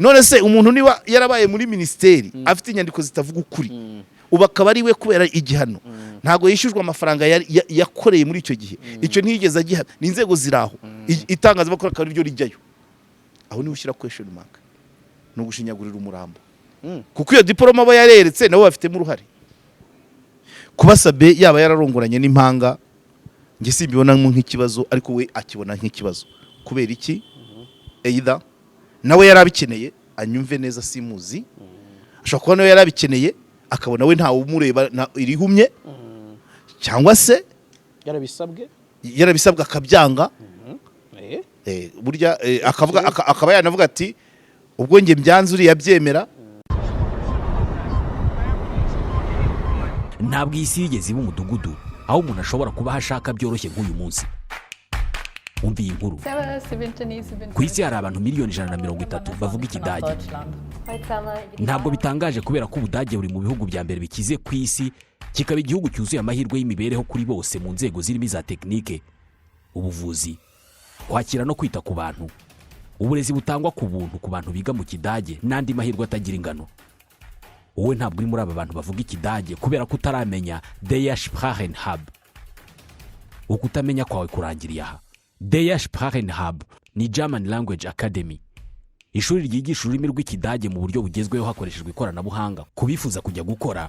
None se umuntu niba yarabaye muri minisiteri afite inyandiko zitavuga ukuri, ubu akaba ari we kubera igihano, ntabwo yishyujwe amafaranga yakoreye muri icyo gihe, icyo ntiyigeze agihana, ni inzego ziri aho, itangazamakuru akaba ariryo rijyayo, aho niho ushyira question mark, ni ugushinyagurira umurambo. Kuko iyo diporome aba yareretse nabo bafitemo uruhare. Kuba Sabe yaba yararongoranye n'impanga, njye simbibonamo nk'ikibazo, ariko we akibona nk'ikibazo. Kubera iki? Either nawe yarabikeneye, anyumve neza, simuzi, ashobora kuba nawe yarabikeneye, akabona we ntawe umureba irihumye, cyangwa se yarabisabwe. Yarabisabwe akabyanga. Burya akavuga akaba yanavuga ati: "Ubwo njye mbyanze, uriya byemera." Ntabwo iyi si yigeze iba umudugudu aho umuntu ashobora kuba aho ashaka byoroshye nk'uyu munsi. Umva iyi nkuru. Ku isi hari abantu miliyoni 130 bavuga Ikidage. Ntabwo bitangaje, kubera ko Ubudage buri mu bihugu bya mbere bikize ku isi, kikaba igihugu cyuzuye amahirwe y'imibereho kuri bose mu nzego zirimo iza tekinike, ubuvuzi, kwakira no kwita ku bantu, uburezi butangwa ku buntu ku bantu biga mu Kidage n'andi mahirwe atagira ingano. Wowe ntabwo uri muri aba bantu bavuga Ikidage kubera ko utaramenya Der Sprachen Hub. Ukutamenya kwawe kurangiriye aha. Der Sprachen Hub ni German Language Academy, ishuri ryigisha ururimi rw'Ikidage mu buryo bugezweho hakoreshejwe ikoranabuhanga, ku bifuza kujya gukora,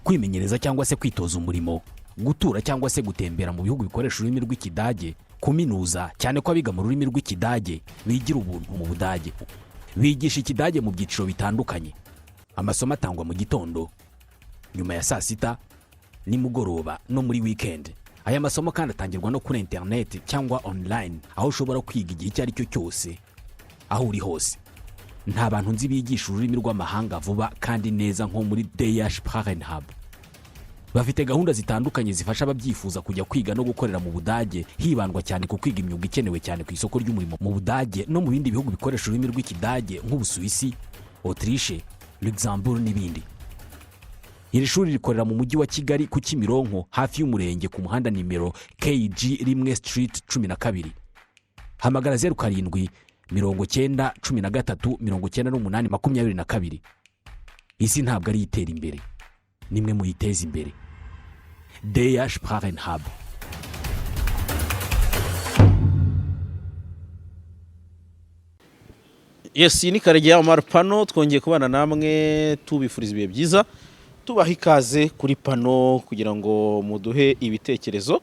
kwimenyereza cyangwa se kwitoza umurimo, gutura cyangwa se gutembera mu bihugu bikoresha ururimi rw'Ikidage, kuminuza, cyane ko abiga mu rurimi rw'Ikidage bigira ubuntu mu Budage. Bigisha Ikidage mu byiciro bitandukanye. Amasomo atangwa mu gitondo, nyuma ya saa sita, nimugoroba no muri wikendi. Aya masomo kandi atangirwa no kuri interineti cyangwa online, aho ushobora kwiga igihe icyo ari cyo cyose, aho uri hose. Nta bantu nzi bigisha ururimi rw'amahanga vuba kandi neza nko muri Der Sprachen Hub. Bafite gahunda zitandukanye zifasha ababyifuza kujya kwiga no gukorera mu Budage, hibandwa cyane ku kwiga imyuga ikenewe cyane ku isoko ry'umurimo mu Budage no mu bindi bihugu bikoresha ururimi rw'Ikidage nk'Ubusuwisi, Autriche, Luxembourg n'ibindi. Iri shuri rikorera mu Mujyi wa Kigali, ku Kimironko, hafi y'umurenge, ku muhanda nimero KG 1 Street 12. Hamagara 0790139822. Isi ntabwo ari itera imbere, nimwe muyiteza imbere. Der Sprachen Hub. Yes, iyi ni Karegeya Omar Pano. Twongeye kubana namwe, tubifuriza ibihe byiza, tubaha ikaze kuri pano kugira ngo muduhe ibitekerezo,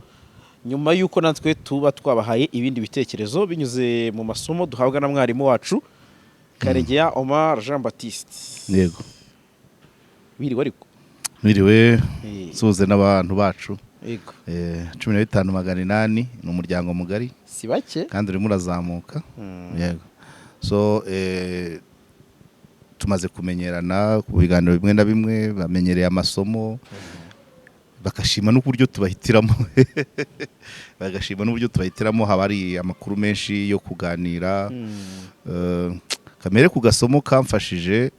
nyuma y'uko natwe tuba twabahaye ibindi bitekerezo binyuze mu masomo duhabwa na mwarimu wacu Karegeya Omar Jean Baptiste. Yego. Wiriwe ariko? Mwiriwe. Suhuze n'abantu bacu. Yego. 15,800 ni umuryango mugari. Si bake. Kandi urimo urazamuka. Yego, so tumaze kumenyerana ku biganiro bimwe na bimwe, bamenyereye amasomo, bagashima n'uburyo tubahitiramo, bagashima n'uburyo tubahitiramo. Haba hari amakuru menshi yo kuganira. Kamere ku gasomo kamfashije,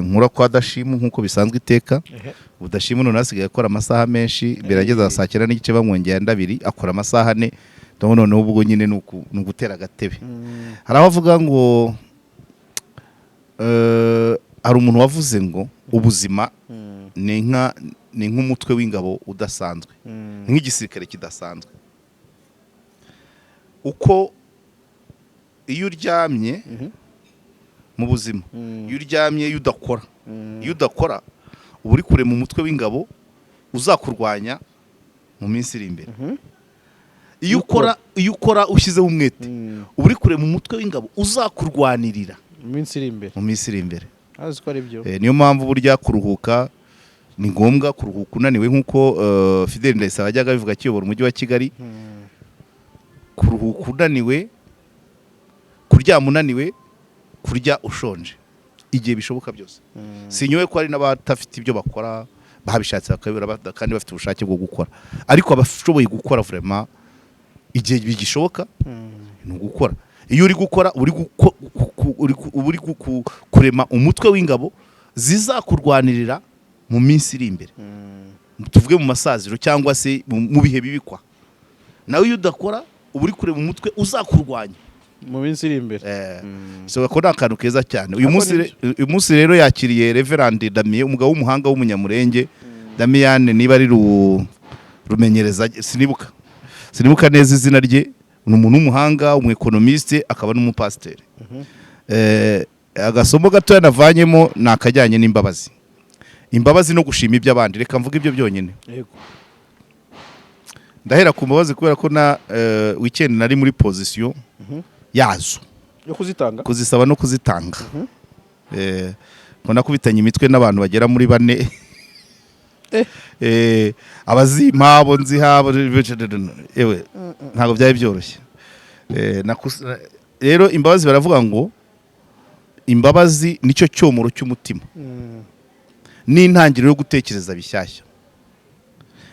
nkura kwa Dashimu nk'uko bisanzwe iteka. Udashimu none asigaye akora amasaha menshi. Birageza saa 9:30, bamwongeye andi abiri, akora amasaha 4. Donc noneho ubwo nyine ni ugutera agatebe. Hari aho avuga ngo hari umuntu wavuze ngo ubuzima ni nk'umutwe w'ingabo udasanzwe, ni nk'igisirikare kidasanzwe. Uko iyo uryamye mu buzima, iyo uryamye, iyo udakora, uba uri kure mu mutwe w'ingabo uzakurwanya mu minsi iri imbere. Iyo ukora ushyizeho umwete, uba uri kure mu mutwe w'ingabo uzakurwanirira mu minsi iri imbere. Mu minsi iri imbere. Azi ko ari byo. Niyo mpamvu burya kuruhuka ni ngombwa, kuruhuka unaniwe, nk'uko Fidel Ndayisaba yajyaga abivuga akiyobora Umujyi wa Kigali. Kuruhuka unaniwe, kuryama unaniwe, kurya ushonje, igihe bishoboka byose. Sinyowe ko hari n'abatafite ibyo bakora babishatse bakabibura, kandi bafite ubushake bwo gukora, ariko abashoboye gukora, vraiment, igihe bigishoboka ni ugukora. Iyo uri gukora, uba uri kurema umutwe w'ingabo zizakurwanirira mu minsi iri imbere, tuvuge mu masaziro cyangwa se mu bihe bibikwa. Nawe iyo udakora, uba uri kurema umutwe uzakurwanya. Mu minsi iri imbere. So ko ni akantu keza cyane uyu Ako munsi. ni Uyu munsi rero yakiriye Reverend Damien, umugabo w'umuhanga w'Umunyamurenge, Damien niba ari rumenyereza, sinibuka neza izina rye. Ni umuntu w'umuhanga, umu-économiste, akaba n'umupasiteri. Agasomo gatoya navanyemo ni akajyanye n'imbabazi, imbabazi no gushima iby'abandi. Reka mvuge ibyo byonyine. Ndahera ku mbabazi kubera ko na weekend nari muri position yazo. Yo kuzitanga. Kuzisaba no kuzitanga. Ngo nakubitanye imitwe n'abantu bagera muri bane. Abazimpa, abo nziha, yewe ntabwo byari byoroshye. Rero imbabazi, baravuga ngo imbabazi nicyo cyomoro cy'umutima n'intangiriro yo gutekereza bishyashya.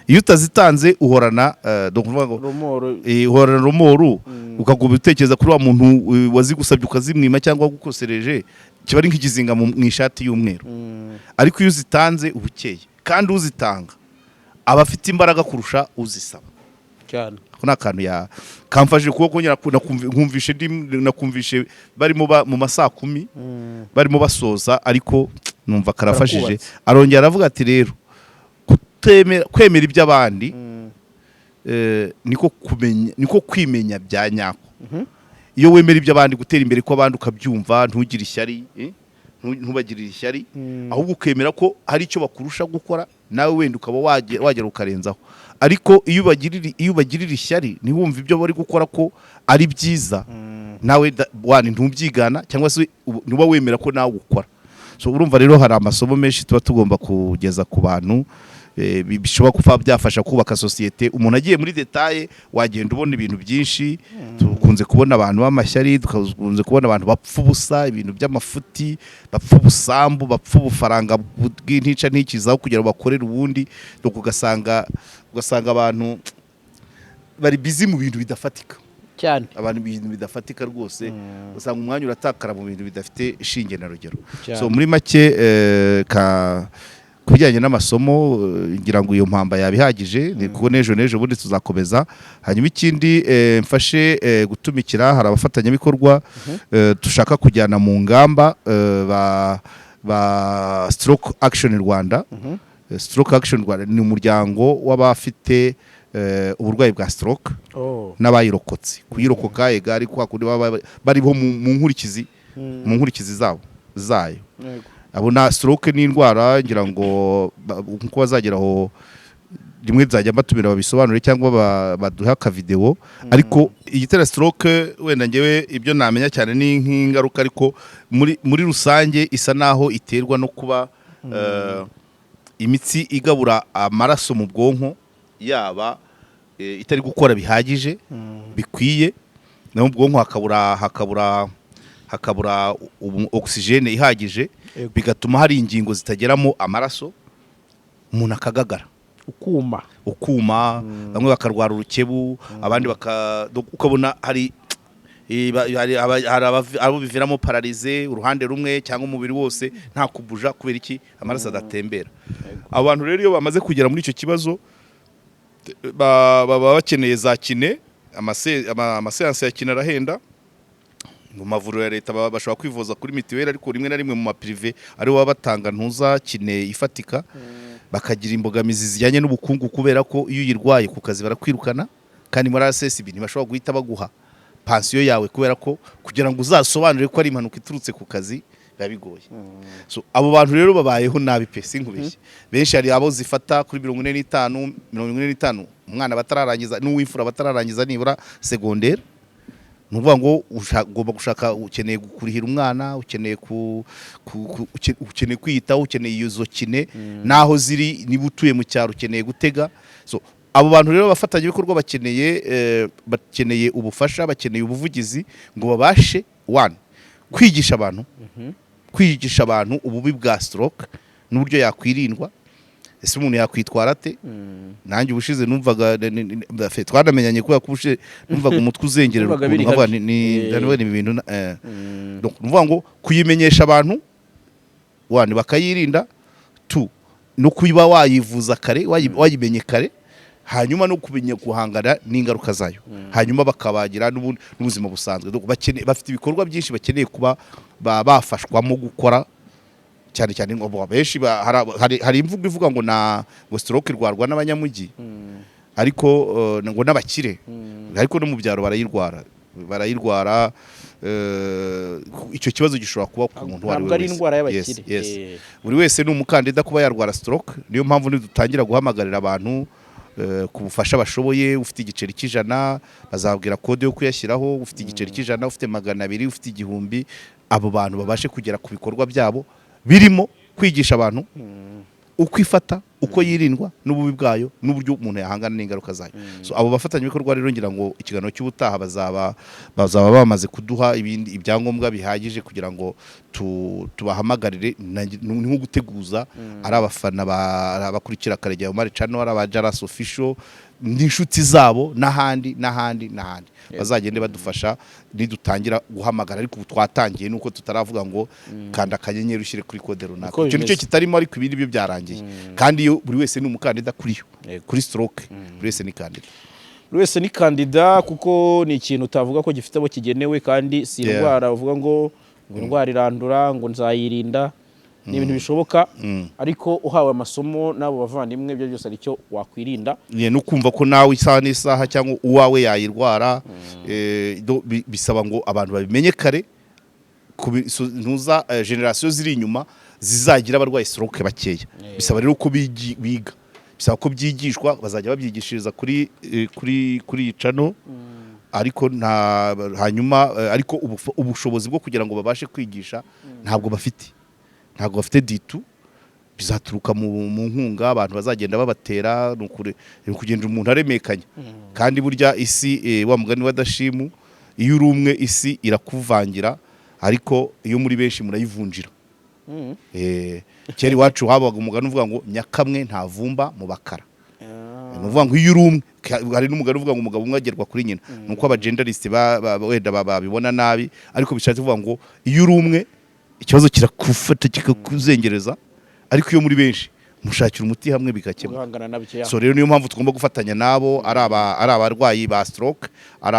Iyo utazitanze uhorana donc ukuvuga ngo remords. Uhorana remords, ukaguma utekereza kuri wa muntu wazigusabye ukazimwima cyangwa wagukosereje, kiba ari nk'ikizinga mu ishati y'umweru. Ariko iyo uzitanze uba ukeye, kandi uzitanga aba afite imbaraga kurusha uzisaba. Ako ni akantu ya kamfashije kuba kongera nkumvishe nakumvishe barimo mu ma 10:00 barimo basoza, ariko numva karafashije. Karakubatse. Arongera aravuga ati: "Rero kutemera, kwemera iby'abandi niko kumenya, niko kwimenya bya nyako." Iyo wemera iby'abandi, gutera imbere kw'abandi ukabyumva, ntugire ishyari, ntubagirire ishyari, ahubwo ukemera ko hari icyo bakurusha gukora, nawe wenda ukaba wagera ukarenzaho. Ariko iyo ubagirira ishyari, ntiwumve ibyo bari gukora ko ari byiza, nawe wani ntubyigana cyangwa se ntuba wemera ko nawe ukora. So urumva rero hari amasomo menshi tuba tugomba kugeza ku bantu, bishobora kuba byafasha kubaka sosiyete. Umuntu agiye muri détails wagenda ubona ibintu byinshi. Dukunze kubona abantu b'amashyari, dukunze kubona abantu bapfa ubusa, ibintu by'amafuti, bapfa ubusambu, bapfa ubufaranga bw'intica ntikizaho kugira ngo bakorere ubundi. Donc ugasanga abantu bari busy mu bintu bidafatika. Abantu, ibintu bidafatika rwose, usanga umwanya uratakara mu bintu bidafite ishinge na rugero. So muri make, ka ku bijyanye n'amasomo, ngira ngo iyo mpamba yaba ihagije, ni kuko n'ejo n'ejo bundi tuzakomeza. Hanyuma ikindi, mfashe gutumikira, hari abafatanyabikorwa dushaka kujyana mu ngamba, ba Stroke Action Rwanda. Stroke Action Rwanda ni umuryango w'abafite uburwayi bwa stroke n'abayirokotse. Kuyirokoka ega ariko kwa kundi baba bariho mu nkurikizi zabo zayo. Abo na stroke ni indwara, ngira ngo nkuko bazagera aho rimwe nzajya mbatumira babisobanure cyangwa baduhe akavideo. Ariko igitera stroke, wenda ngewe ibyo namenya cyane ni nk'ingaruka, ariko muri rusange isa naho iterwa no kuba imitsi igabura amaraso mu bwonko yaba itari gukora bihagije bikwiye, naho mu bwonko hakabura oxygène ihagije, bigatuma hari ingingo zitageramo amaraso, umuntu akagagara. Ukuma. Ukuma, bamwe bakarwara urukebu, abandi ukabona hari abo biviramo paralysie uruhande rumwe cyangwa umubiri wose, nta kubuja. Kubera iki? Amaraso adatembera. Abo bantu rero iyo bamaze kugera muri icyo kibazo, baba bakeneye za kiné. Ama séances ya kiné arahenda mu mavuriro ya leta. Bashobora kwivuza kuri mituweli, ariko rimwe na rimwe mu ma privé aribo baba batanga ntuza kiné ifatika, bakagira imbogamizi zijyanye n'ubukungu, kubera ko iyo uyirwaye ku kazi barakwirukana, kandi muri RSSB ntibashobora guhita baguha pansiyo yawe, kubera ko kugira ngo uzasobanure ko ari impanuka iturutse ku kazi biba bigoye. So abo bantu rero babayeho nabi pe, sinkubeshye. Benshi hari abo zifata kuri 45, 45, umwana batararangiza n'uwimfura batararangiza nibura secondaire. Ni ukuvuga ngo ugomba gushaka, ukeneye kurihira umwana, ukeneye ukeneye kwiyitaho, ukeneye izo kiné naho ziri, niba utuye mu cyaro ukeneye gutega. So abo bantu rero, abafatanyabikorwa bakeneye ubufasha, bakeneye ubuvugizi ngo babashe one kwigisha abantu ububi bwa stroke n'uburyo yakwirindwa. Ese umuntu yakwitwara ate? Nanjye ubushize numvaga twanamenyanye kubera ko ubushize numvaga umutwe uzengerera Numvaga ukuntu biri nkavuga habi. ni ibintu Donc, ni ukuvuga ngo kuyimenyesha abantu, one, bakayirinda, two, no kuba wayivuza kare, wayimenye kare. Hanyuma no kumenya guhangana n'ingaruka zayo, hanyuma bakabagira n'ubuzima busanzwe. Donc bafite ibikorwa byinshi bakeneye kuba bafashwamo gukora, cyane cyane ngo benshi hari imvugo ivuga ngo na ngo stroke irwarwa n'abanyamujyi, ariko ngo n'abakire, ariko no mu byaro barayirwara. Icyo kibazo gishobora kuba ku muntu uwo ari we Ntabwo ari wese. indwara y'abakire. Yes. Buri wese ni umukandida kuba yarwara stroke. Niyo mpamvu nidutangira guhamagarira abantu ku bufasha bashoboye, ufite igiceri cy'100 bazabwira kode yo kuyashyiraho, ufite igiceri cy'100, ufite 200, ufite 1000, abo bantu babashe kugera ku bikorwa byabo birimo kwigisha abantu uko ifata, uko yirindwa, n'ububi bwayo, n'uburyo umuntu yahangana n'ingaruka zayo. So abo bafatanyabikorwa rero, ngira ngo ikiganiro cy'ubutaha bazaba bamaze kuduha ibindi ibyangombwa bihagije kugira ngo tubahamagarire. Ni nko guteguza, ari abafana ari abakurikira Karegeya Omar Channel, ari aba Jaras Official n'inshuti zabo, n'ahandi n'ahandi n'ahandi, bazagende badufasha nidutangira guhamagara. Ariko ubu twatangiye, nuko tutaravuga ngo kanda akanyenyeri ushyire kuri kode runaka. Niko Icyo nicyo bimeze. kitarimo, ariko ibindi byo byarangiye. Kandi iyo buri wese ni umukandida kuri yo, kuri stroke buri wese ni kandida. Buri wese ni kandida, kuko ni ikintu utavuga ko gifite abo kigenewe, kandi si indwara uvuga ngo indwara irandura, ngo nzayirinda. Ni ibintu bishoboka, ariko uhawe amasomo n'abo bavandimwe, ibyo byose ari cyo wakwirinda. No kumva ko nawe isaha n'isaha cyangwa uwawe yayirwara, bisaba ngo abantu babimenye kare, ntuza génération ziri inyuma zizagira abarwayi stroke bakeya. Bisaba rero ko biga, bisaba ko byigishwa, bazajya babyigishiriza kuri iyi channel. Ariko nta hanyuma ariko ubushobozi bwo kugira ngo babashe kwigisha ntabwo bafite ditu. Bizaturuka mu nkunga abantu bazagenda babatera. Ni ukugenda umuntu aremekanya. Kandi burya isi, wa mugani wa Dashimu, iyo uri umwe isi irakuvangira, ariko iyo muri benshi murayivunjira. Kera iwacu habaga umugani uvuga ngo nyakamwe ntavumba mu bakara. Ni ukuvuga ngo iyo uri umwe, hari n'umugani uvuga ngo umugabo umwe agerwa kuri nyina. Ni uko abagenderiste wenda babibona nabi, ariko bishatse kuvuga ngo iyo uri umwe ikibazo kirakufata kikakuzengereza, ariko iyo muri benshi mushakira umuti hamwe bigakemuka. Guhangana nabyo ya. So rero niyo mpamvu tugomba gufatanya nabo, ari abarwayi ba stroke, ari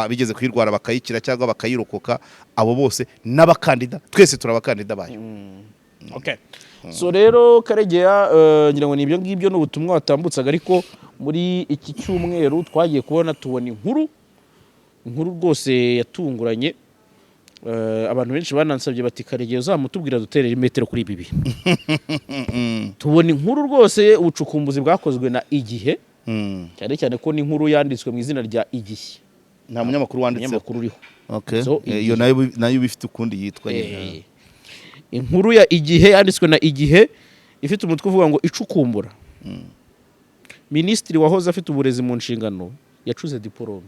bigeze kuyirwara bakayikira cyangwa bakayirokoka, abo bose n'abakandida, twese turi abakandida bayo. Okay. So rero Karegeya, ngira ngo ni ibyo ngibyo, ni ubutumwa watambutsaga. Ariko muri iki cyumweru twagiye kubona tubona inkuru rwose yatunguranye. Abantu benshi banansabye bati: "Karegeya, uzamutubwira duterere imetero kuri ibi bintu." Tubona inkuru rwose, ubucukumbuzi bwakozwe na Igihe, cyane cyane ko n'inkuru yanditswe mu izina rya Igihe. Nta munyamakuru wanditseho. Umunyamakuru uriho. Okay. So, Iyo nayo iba ifite ukundi yitwa nyine. Inkuru ya Igihe yanditswe na Igihe ifite umutwe uvuga ngo "Icukumbura: Minisitiri wahoze afite uburezi mu nshingano yacuze diporome."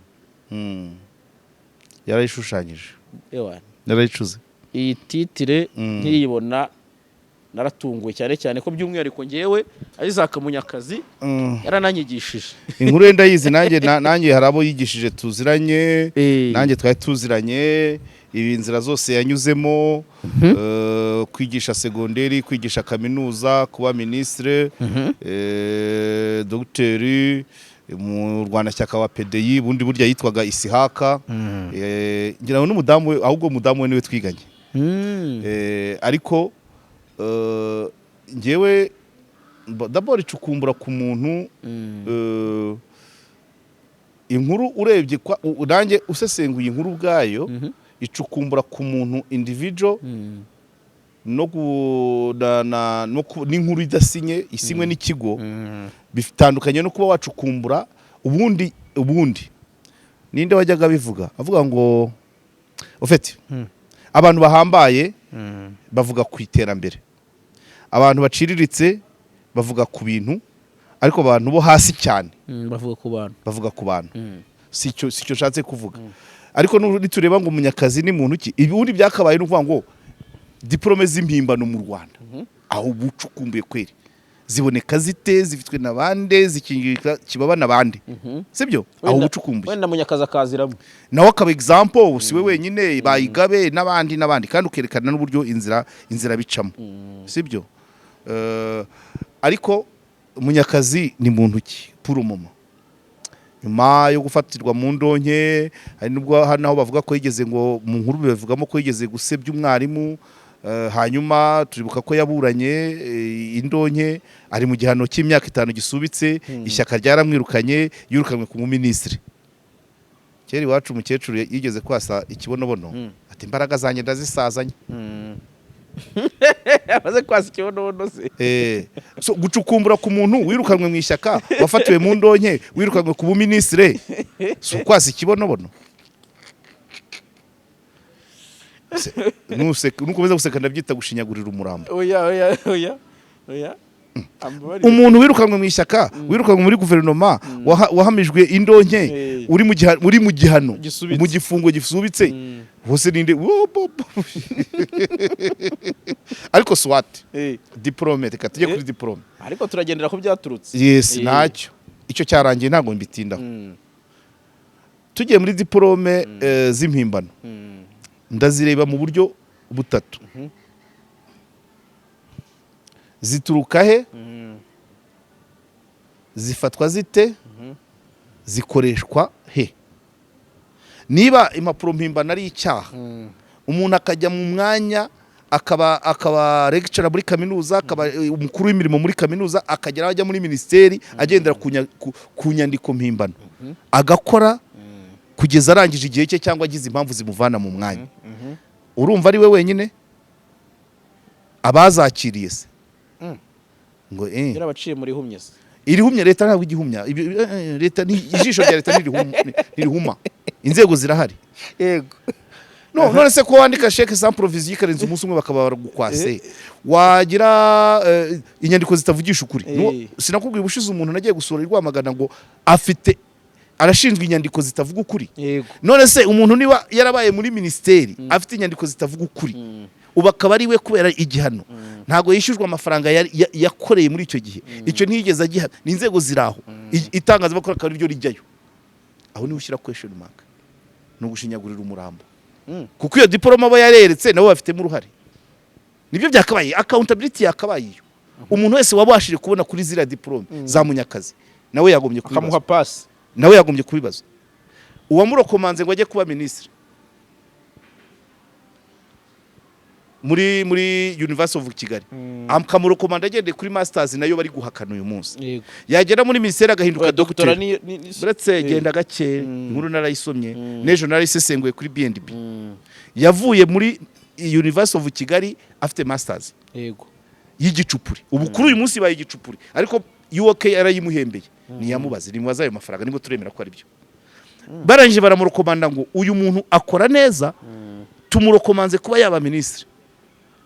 Yarayishushanyije. Ewa. Yarayicuze. Iyi titre nkiyibona naratunguwe cyane cyane ko by'umwihariko ngewe Isaac Munyakazi yarananyigishije. Inkuru ye ndayizi nanjye, nanjye hari abo yigishije tuziranye. Nanjye twari tuziranye. Ibi inzira zose yanyuzemo, kwigisha segonderi, kwigisha kaminuza, kuba minisitire, dogiteri mu rwanashyaka wa PDI, ubundi burya yitwaga Isihaka. Ngira ngo n'umudamu we, ahubwo umudamu we niwe twiganye. Ariko njyewe d'abord icukumbura ku muntu, inkuru urebye nanjye usesenguye inkuru ubwayo, icukumbura ku muntu individual no gu- na- na- no ku- n'inkuru idasinye, isinywe n'ikigo, bitandukanye no kuba wacukumbura. Ubundi ninde wajyaga abivuga, avuga ngo ufite abantu bahambaye bavuga ku iterambere, abantu baciriritse bavuga ku bintu, ariko abantu bo hasi cyane Bavuga ku bantu. Bavuga ku bantu. Si cyo nshatse kuvuga. Ariko nitureba ngo Munyakazi ni muntu ki, ubundi byakabaye ni ukuvuga ngo diporome z'impimbano mu Rwanda aho bucukumbuye kweri ziboneka zite, zifitwe na bande, zikingirika kibaba na bande, sibyo? Aho bucukumbuye. Wenda Munyakazi akaziramo. Nawe akaba example, si we wenyine, bayigabe n'abandi n'abandi, kandi ukerekana n'uburyo inzira bicamo, sibyo? Ariko Munyakazi ni muntu ki pour le moment? Nyuma yo gufatirwa mu ndonke, hari nubwo hari naho bavuga ko yigeze, ngo mu nkuru bivugamo ko yigeze gusebya umwarimu, hanyuma turibuka ko yaburanye indonke, ari mu gihano cy'imyaka 5 gisubitse, ishyaka ryaramwirukanye, yirukanwe ku muminisitiri. Kera iwacu umukecuru yigeze kwasa ikibonobono, ati: "Imbaraga zanjye ndazisazanye." Amaze kwasa ikibonobono se? So gucukumbura ku muntu wirukanwe mu ishyaka, wafatiwe mu ndonke, wirukanwe ku buminisitire, si ukwasa ikibonobono? Nukomeza guseka ndabyita gushinyagurira umurambo. Oya, oya, oya, oya. Ambabarire. Umuntu wirukanwe mu ishyaka, wirukanwe muri guverinoma, wahamijwe indonke, uri mu gihano Gisubitse. mu gifungo gisubitse, hose ninde? Wo, bo, bo. Ariko soit, diplôme, reka tujye kuri diplôme. Ariko turagendera ko byaturutse. Yes. Ntacyo, icyo cyarangiye, ntabwo mbitindaho. Tugiye muri diplôme z'impimbano, ndazireba mu buryo butatu: zituruka he? Zifatwa zite? Zikoreshwa he? Niba impapuro mpimbano ari icyaha, umuntu akajya mu mwanya, akaba lecturer muri kaminuza, akaba umukuru w'imirimo muri kaminuza, akagera aho ajya muri minisiteri agendera ku nyandiko mpimbano, agakora kugeza arangije igihe cye cyangwa agize impamvu zimuvana mu mwanya, urumva ari we wenyine? Abazakiriye se? Ngo Yarabaciye muri humye se? Irihumye? Leta ntabwo igihumya. Leta ijisho rya leta ntirihuma, inzego zirahari. No, none se ko wandika chèque sans provision ikarenza umunsi umwe bakaba baragukwase, wagira inyandiko zitavugisha ukuri? Sinakubwiye ubushize umuntu nagiye gusura i Rwamagana ngo afite, arashinzwe inyandiko zitavuga ukuri? None se umuntu niba yarabaye muri minisiteri afite inyandiko zitavuga ukuri, ubu akaba ari we kubera igihano, ntabwo yishyujwe amafaranga yakoreye muri icyo gihe, icyo ntiyigeze agiha, ni inzego ziri aho, itangazamakuru akaba ariryo rijyayo, aho niho ushyira question mark, ni ugushinyagurira umurambo. Kuko iyo diporome aba yareretse nabo bafitemo uruhare, nibyo byakabaye accountability, yakabaye iyo umuntu wese wabashije kubona kuri ziriya diporome za Munyakazi nawe yagombye kubibazwa. Akamuha pasi. Nawe yagombye kubibazwa, uwamurokomanze ngo ajye kuba minisitiri muri University of Kigali, akamurokomanda agendeye kuri masters nayo bari guhakana uyu munsi, yagera muri minisiteri agahinduka Oya, doctora. dogiteri. Uretse, genda gake. Inkuru narayisomye n'ejo, narayisesenguye kuri BNB. Yavuye muri University of Kigali afite masters y'igicupuri. Ubu kuri uyu munsi ibaye igicupuri, ariko UOK yarayimuhembeye. Niyamubaze, nimubaze ayo mafaranga nibwo turemera ko ari byo. Barangije baramurokomanda ngo uyu muntu akora neza, tumurokomanze kuba yaba minisitiri.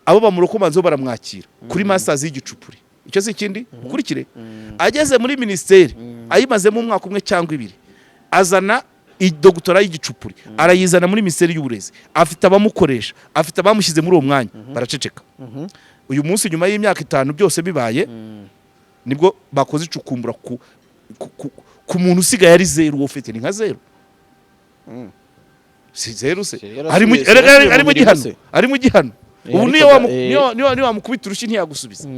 Abo bamurokomanzeho baramwakira kuri masters y'igicupuri. Icyo si ikindi ukurikire. Ageze muri minisiteri, ayimazemo umwaka umwe cyangwa 2, azana dogitora y'igicupuri, arayizana muri Minisiteri y'Uburezi. Afite abamukoresha, afite abamushyize muri uwo mwanya, baraceceka. Uyu munsi nyuma y'imyaka 5 byose bibaye, nibwo bakoze icukumbura ku muntu usigaye ari zeru. Uwo ufite ni nka zeru, si zeru se? Yarasubiye Ari mu ari mu mirimo gihano se? Ari mu gihano. Ubu Ariko niyo niyo wamukubita urushyi ntiyagusubiza.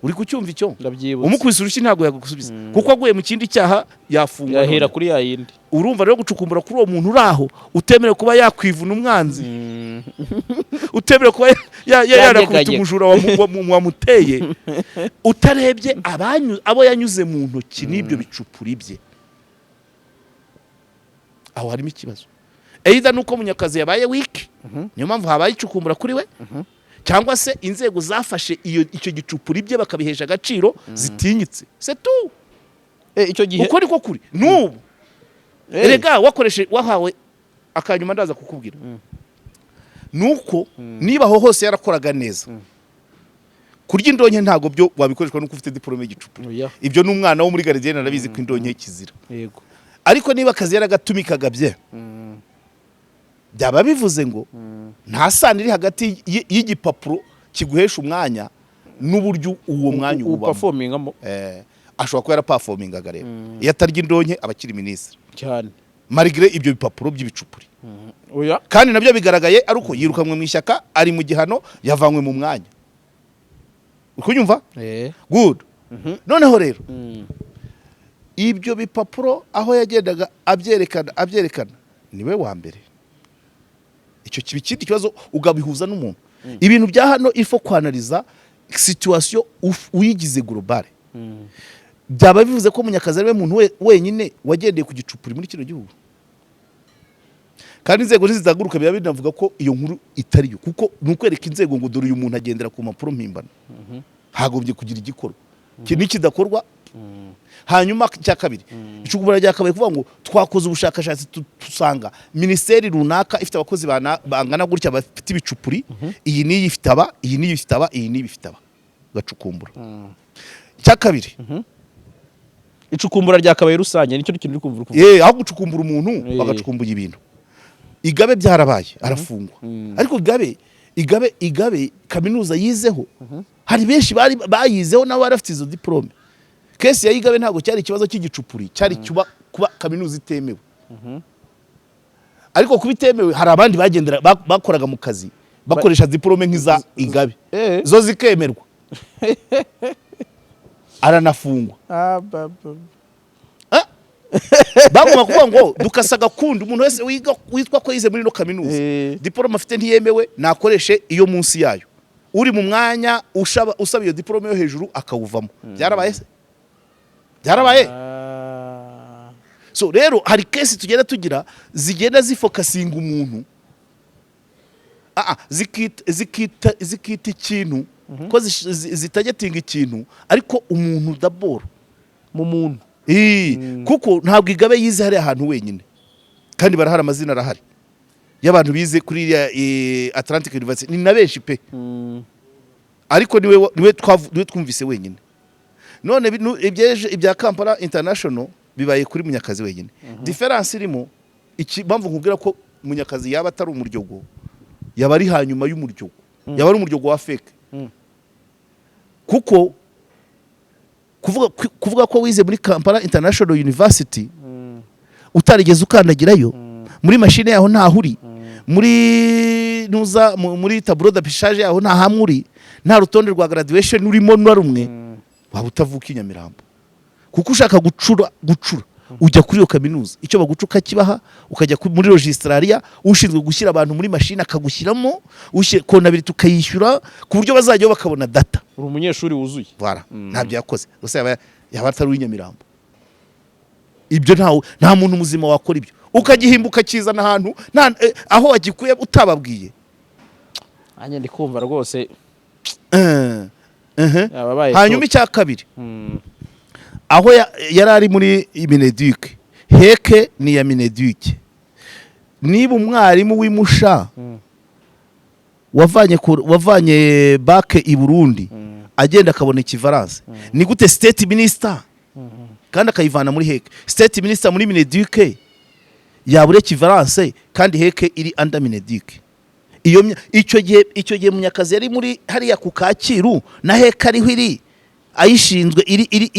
Uri kucyumva icyo? Ndabyibutse. Umukubise urushyi ntabwo yagusubiza, kuko aguye mu kindi cyaha yafungwa. Yahera None. kuri ya yindi. Urumva rero, gucukumbura kuri uwo muntu uri aho utemerewe kuba yakwivuna umwanzi, utemerewe kuba yanakubita Yanyeganyega. umujura wamuteye, utarebye abo yanyuze mu ntoki n'ibyo bicupuri bye, aho harimo ikibazo. Either nuko Munyakazi yabaye weak, niyo mpamvu habaye icukumbura kuri we, cyangwa se inzego zafashe icyo gicupuri bye bakabihesha agaciro zitinyitse, c'est tout. Icyo gihe Uko niko kuri n'ubu. Erega wakoreshe wahawe akanyuma, ndaza kukubwira nuko niba aho hose yarakoraga neza, kurya indonke ntabwo byo wabikoreshwa nuko ufite diplôme y'igicupuri. Oya. Ibyo n'umwana wo muri gardienne arabizi ko indonke kizira. Ariko niba akazi yaragatumikaga bye, byaba bivuze ngo nta sano iri hagati y'igipapuro kiguhesha umwanya n'uburyo uwo mwanya uwubamo. Uperformingamo. Ashobora kuba yaraperformingaga rero, iyo atarya indonke aba akiri minisitiri Cyane. malgré ibyo bipapuro by'ibicupuri. Oya. Kandi nabyo bigaragaye ari uko yirukanwe mu ishyaka, ari mu gihano, yavanywe mu mwanya. Uri kunyumva? Eh. Good. Noneho rero ibyo bipapuro aho yagendaga abyerekana, abyerekana, niwe wa mbere. Icyo kiba ikindi kibazo, ugabihuza n'umuntu. Ibintu bya hano, il faut kwanaliza situation uyigize globale. Byaba bivuze ko Munyakazi ari we muntu wenyine wagendeye ku gicupuri muri kino gihugu, kandi inzego nizizaguruka biba binavuga ko iyo nkuru itari yo, kuko ni ukwereka inzego ngo dore uyu muntu agendera ku mpapuro mpimbano, hagombye kugira igikorwa. Iki nikidakorwa. Hanyuma icya kabiri, icukumbura ryakabaye kuvuga ngo twakoze ubushakashatsi, dusanga minisiteri runaka ifite abakozi bangana gutya bafite ibicupuri, iyi n'iyi ifite aba, iyi n'iyi ifite aba, iyi n'iyi ifite aba, gacukumbura. Icya kabiri, Icukumbura ryakabaye rusange, nicyo kintu uri kumva uri kuvuga. Aho gucukumbura umuntu, bagacukumbura ibintu. Igabe byarabaye, arafungwa, ariko Igabe kaminuza yizeho, hari benshi bari bayizeho nabo bari bafite izo diplôme. Case ya Igabe ntabwo cyari ikibazo cy'igicupuri, cyari kuba kaminuza itemewe. Ariko kuba itemewe, hari abandi bagendera bakoraga mu kazi bakoresha diplôme nk'iza Igabe, zo zikemerwa, aranafungwa. Bagomba kuvuga ngo dukasa agakundi, umuntu wese wiga witwa ko yize muri ino kaminuza, diplôme afite ntiyemewe, nakoreshe iyo munsi yayo. Uri mu mwanya usaba iyo diplôme yo hejuru akawuvamo. Byarabaye se? Byarabaye. So rero hari case tugenda tugira zigenda zifokasinga umuntu, zikita ikintu ko zitagetinga ikintu, ariko umuntu d'abord Mu muntu. Kuko ntabwo Igabe yize hariya ahantu wenyine, kandi barahari, amazina arahari y'abantu bize kuri iriya Atlantic University, ni na benshi pe, ariko niwe twumvise wenyine. None ibya Kampala International bibaye kuri Munyakazi wenyine. Différence irimo iki? Mpamvu nkubwira ko Munyakazi yaba atari umuryogo, yaba ari hanyuma y'umuryogo, yaba ari umuryogo wa fake, kuko kuvuga ko wize muri Kampala International University utarigeze ukandagirayo, muri mashine yaho ntaho uri, muri nuza muri tableau d'affichage yaho nta hamwe uri, nta rutonde rwa graduation urimo na rumwe, waba utavuka i Nyamirambo. Kuko ushaka gucura ujya kuri iyo kaminuza, icyo baguca ukakibaha, ukajya muri registrariat, ushinzwe gushyira abantu muri mashine akagushyiramo, comptabilité tukayishyura ku buryo bazajyaho bakabona data. Uri umunyeshuri wuzuye. Voilà. Ntabyo yakoze gusa, yaba atari uw'inyamirambo. Ibyo nta muntu muzima wakora ibyo, ukagihimba ukakizana ahantu nta aho wagikuye utababwiye. Nanjye ndi kumva rwose yababaye. Hanyuma icya kabiri, aho yari ari muri MINEDUC, HEC ni iya MINEDUC. Niba umwarimu w'imusha wavanye bac i Burundi agenda akabona équivalence, ni gute state minister, kandi akayivana muri HEC, state minister muri MINEDUC yabura équivalence kandi HEC iri under MINEDUC? Icyo gihe Munyakazi yari muri hariya ku Kacyiru na HEC ariho iri, ayishinzwe iri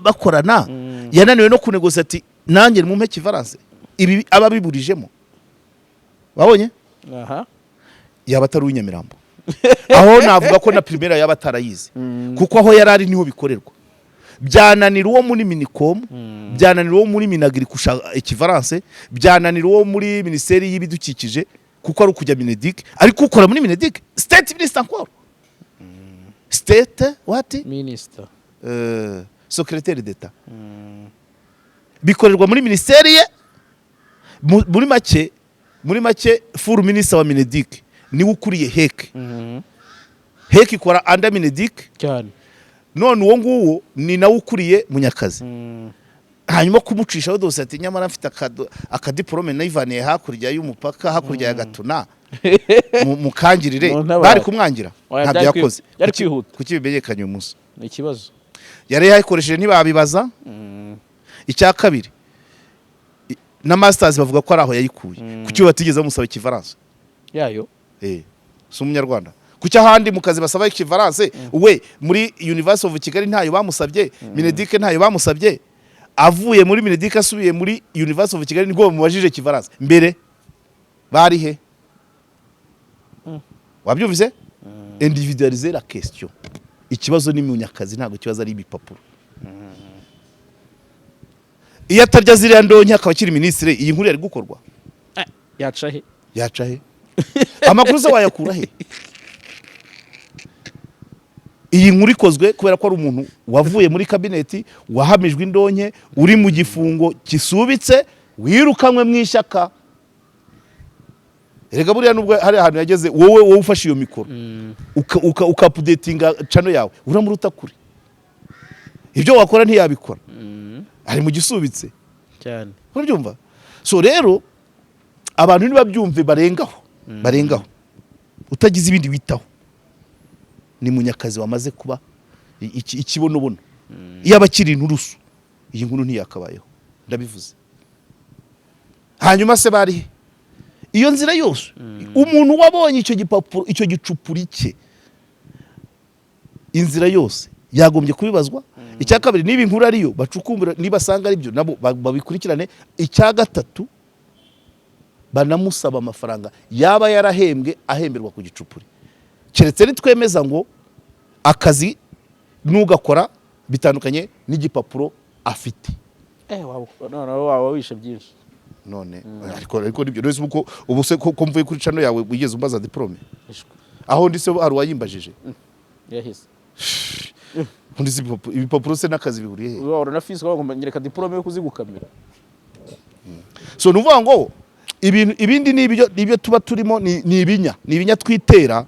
bakorana, yananiwe no kunegoza ati nanjye mumpe équivalence. Ibi aba biburijemo, wabonye? Aha. Yaba atari uw'inyamirambo. Aho navuga ko na primaire yaba atarayize, kuko aho yari ari niho bikorerwa. Byananira uwo muri MINICOM, byananira uwo muri MINAGRI gushaka équivalence, byananira uwo muri minisiteri y'ibidukikije, kuko ari ukujya MINEDUC. Ariko ukora muri MINEDUC, state minister encore, state what? Minister. Secrétaire d'État, bikorerwa muri minisiteri ye. Muri make full minister wa MINEDUC niwe ukuriye HEC. HEC ikora under MINEDUC. Cyane. None uwo nguwo ni nawe ukuriye Munyakazi. Hanyuma kumucishaho dosiye ati nyamara mfite akadiporome nayivaniye hakurya y'umupaka, hakurya ya Gatuna, mukangirire. Mu ntabare. Bari kumwangira? Oya, Ntabyo yakoze. Byari Kuki- kwihuta. Kuki bimenyekanye uyu munsi? Ni ikibazo. Yari yayikoresheje, ntibabibaza. Icya kabiri, na masters bavuga ko ari aho yayikuye. Kuki batigeze bamusaba équivalence? Yayo. Si umunyarwanda? Kuki ahandi mu kazi basaba équivalence, we muri University of Kigali ntayo bamusabye, MINEDUC ntayo bamusabye, avuye muri MINEDUC asubiye muri University of Kigali nibwo bamubajije équivalence? Mbere bari he? Wabyumvise? Individualiser la question. Ikibazo ni Munyakazi, ntabwo ikibazo ari ibipapuro. Iyo atarya ziriya ndonke akaba akiri minisitiri, iyi nkuru yari gukorwa? Yaca he? Yaca he? Amakuru se wayakura he? Iyi nkuru ikozwe kubera ko ari umuntu wavuye muri kabineti, wahamijwe indonke, uri mu gifungo gisubitse, wirukanwe mu ishyaka. Erega buriya nubwo hari ahantu yageze, wowe ufashe iyo mikoro uka updatinga channel yawe, uramuruta kure. Ibyo wakora ntiyabikora, ari mu gisubitse. Cyane. Urabyumva? So rero abantu nibabyumve, barengaho, barengaho utagize ibindi witaho. Ni Munyakazi wamaze kuba ikibonobono. Iyo aba akiri inturusu, iyi nkuru ntiyakabayeho, ndabivuze. Hanyuma se bari he? Iyo nzira yose, umuntu wabonye icyo gipapuro, icyo gicupuri cye, inzira yose yagombye kubibazwa. Icya kabiri, niba inkuru ariyo, bacukumbura, niba asanga ari byo, nabo babikurikirane. Icya gatatu, banamusaba amafaranga yaba yarahembwe ahemberwa ku gicupuri, keretse nitwemeza ngo akazi n'ugakora bitandukanye n'igipapuro afite. Noneho waba wishe byinshi. None ariko nibyo rero uko ubu se ko mvuye kuri channel yawe, wigeze umbaza diplôme? Ishwe. Aho ndi se hari uwayimbajije? Yahise. Undi se ibipapuro se n'akazi bihuriye he? Wahora na fisi ngo nyereka diplôme yo kuzigukamira. So ni ukuvuga ngo ibintu ibindi ni ibyo tuba turimo, ni ibinya twitera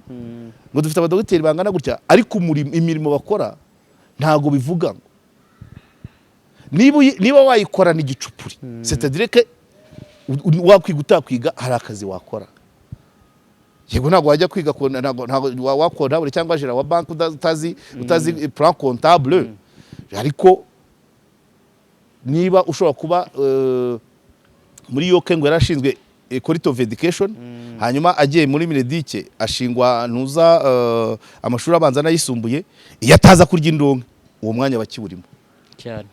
ngo dufite abadogiteri bangana gutya, ariko imirimo bakora ntago bivuga ngo niba wayikorana igicupuri, c'est-à-dire que wakwiga utakwiga hari akazi wakora. Yego, ntabwo wajya kwiga ntabwo wa comptable cyangwa gérant wa banki utazi plan comptable, ariko niba ushobora kuba muri yoke ngo yarashinzwe quality of education, hanyuma agiye muri MINEDUC ashingwa ntuza amashuri abanza n'ayisumbuye, iyo ataza kurya indonke uwo mwanya bakiwurimo. Cyane.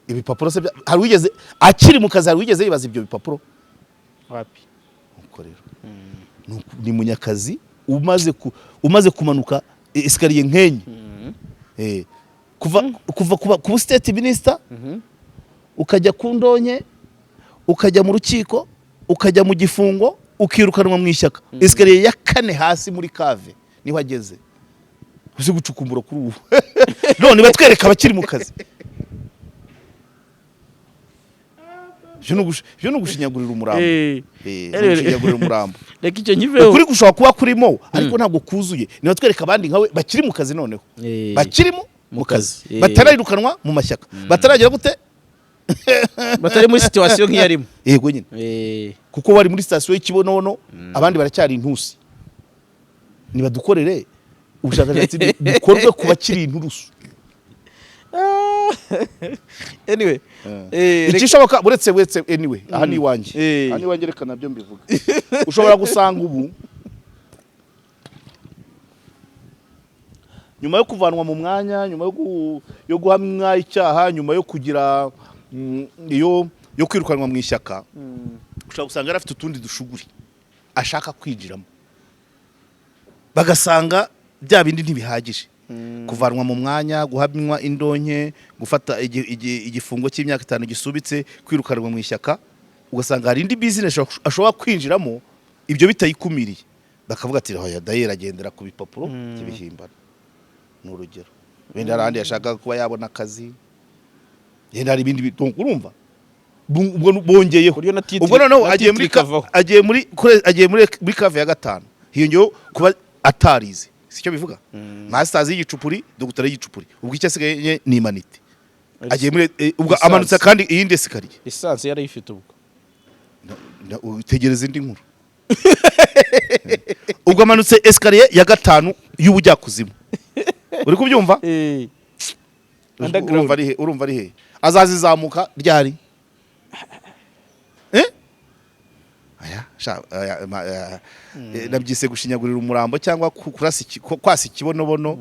Ibipapuro se hari wigeze akiri mu kazi, hari wigeze yibaza ibyo bipapuro? Wapi. Nuko rero ni Munyakazi umaze kumanuka escalier nk'enye. Kuva kuba state minister, ukajya ku ndonke, ukajya mu rukiko, ukajya mu gifungo, ukirukanwa mu ishyaka, escalier ya kane hasi muri cave niho ageze. Uzi gucukumbura kuri ubu none batwereka abakiri mu kazi. Ibyo ni ugushinyagurira umurambo. Ni ugushinyagurira umurambo. Reka icyo nkiveho. Ukuri gushobora kuba kurimo, ariko ntabwo kuzuye. Nibatwereka abandi nkawe bakiri mu kazi noneho, bakiri mu kazi, kazi. batarirukanwa mu mashyaka, bataragira gute? Batari muri situation nk'iyo arimo. Yego nyine, kuko bari muri sitasiyo y'ikibonobono, abandi baracyari intusi. Nibadukorere ubushakashatsi bukorwe ku bakiri inturusu. Anyway, Ikishoboka, uretse anyway, aha ni iwanjye. Aha ni iwanjye, reka nabyo mbivuga. Ushobora gusanga ubu nyuma yo kuvanwa mu mwanya, nyuma yo guhamwa icyaha, nyuma yo kugira iyo yo kwirukanwa mu ishyaka, ushobora gusanga yari afite utundi dushuguri ashaka kwinjiramo, bagasanga bya bindi ntibihagije: kuvanwa mu mwanya, guhamywa indonke, gufata igifungo cy'imyaka 5 gisubitse, kwirukanwa mu ishyaka. Ugasanga hari indi business ashobora kwinjiramo ibyo bitayikumiriye, bakavuga ati: "Hoya, dayeri agendera ku bipapuro by'ibihimbano." Ni urugero. Wenda hari ahandi yashakaga kuba yabona akazi, yenda hari ibindi donc urumva ubwo bongeyeho. Buryo na titre Ubwo noneho na agiye titre muri ikavaho. Agiye muri cave ya gatanu, hiyongeyeho kuba atarize, sicyo bivuga? Masters y'igicupuri, doctorat y'igicupuri, ubwo icyo asigaye ni humanité. Agiye muri ubwo Licence. amanutse kandi iyindi escalier. Licence yarayifite ubwo. Utegereza indi nkuru. Ubwo amanutse escalier ya gatanu y'ubujyakuzimu, uri kubyumva? Underground. Urumva ari he? Urumva ari he azazizamuka ryari? Eh, aya sha aya, aya, nabyise gushinyagurira umurambo cyangwa kurasa kwasa ikibonobono.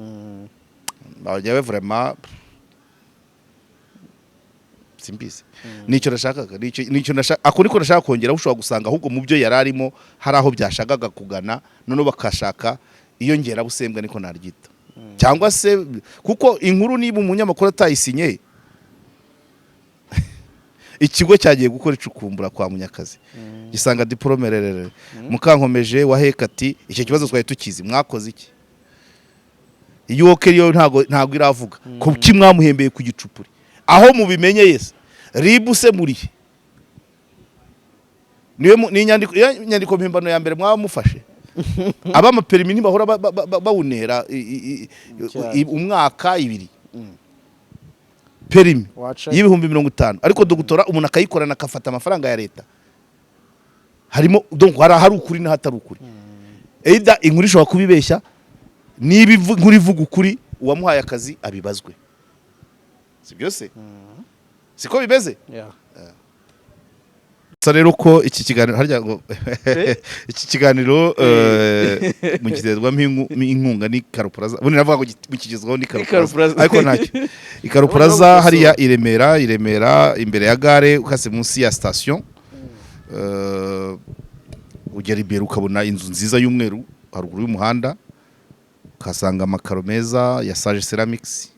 Bajyawe vraiment simbizi. Nicyo nashakaga, nicyo nashaka, ako niko nashaka kongeraho. Ushobora gusanga ahubwo mu byo yari arimo hari aho byashakaga kugana, noneho bakashaka iyo ngerabusembwa, niko naryita. Cyangwa se kuko inkuru niba umunyamakuru atayisinye, ikigo cyagiye gukora icukumbura kwa Munyakazi gisanga diporome rerere. Mukankomeje wa HEC ati: "Icyo kibazo twari tukizi, mwakoze iki?" Iyo yo ntago iravuga kuki mwamuhembeye ku gicupuri. Aho mubimenye yese RIB se murihe? Niyo ni inyandiko, iyo inyandiko mpimbano ya mbere mwaba mufashe. Abamaperimi ntibahora bawunera umwaka, 2 perimi Waca y'50,000, ariko doctorat umuntu akayikorana akafata amafaranga ya leta. Harimo, donc hari ukuri n'ahatari ukuri. Either inkuru ishobora kubibeshya, niba inkuru ivuga ukuri, uwamuhaye akazi abibazwe. Si byose siko bimeze? Yeah. Gusa rero ko iki kiganiro harya ngo iki kiganiro mugiterwamo inkunga ni Karupuraza. Ubundi navuga ngo mukigezwaho ni Karo Karupuraza, Plaza. ariko ntacyo. Ikaru Plaza hariya i Remera, i Remera imbere ya gare, ukase munsi ya station, ugera imbere ukabona inzu nziza y'umweru haruguru y'umuhanda, ukahasanga amakaro meza ya Sage Ceramics,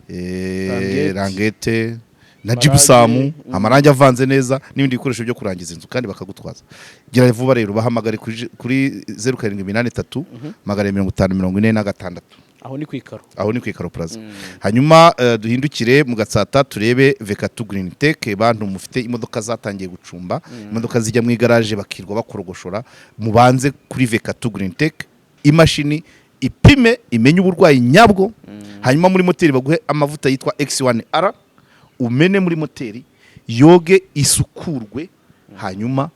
Rangete. Rangete na Amarangi, gypsum, amarangi avanze neza n'ibindi bikoresho byo kurangiza inzu, kandi bakagutwaza. Gira vuba rero, bahamagare kuri 0783 250 46. Aho ni ku ikaro. Aho ni ku Ikaro Plaza. Hanyuma duhindukire mu Gatsata turebe Vekatu Green Tech. Bantu mufite imodoka zatangiye gucumba, imodoka zijya mu igaraje bakirwa bakorogoshora, mubanze kuri Vekatu Green Tech, imashini ipime imenye uburwayi nyabwo. Hanyuma muri moteri baguhe amavuta yitwa X1R, umene muri moteri, yoge, isukurwe, hanyuma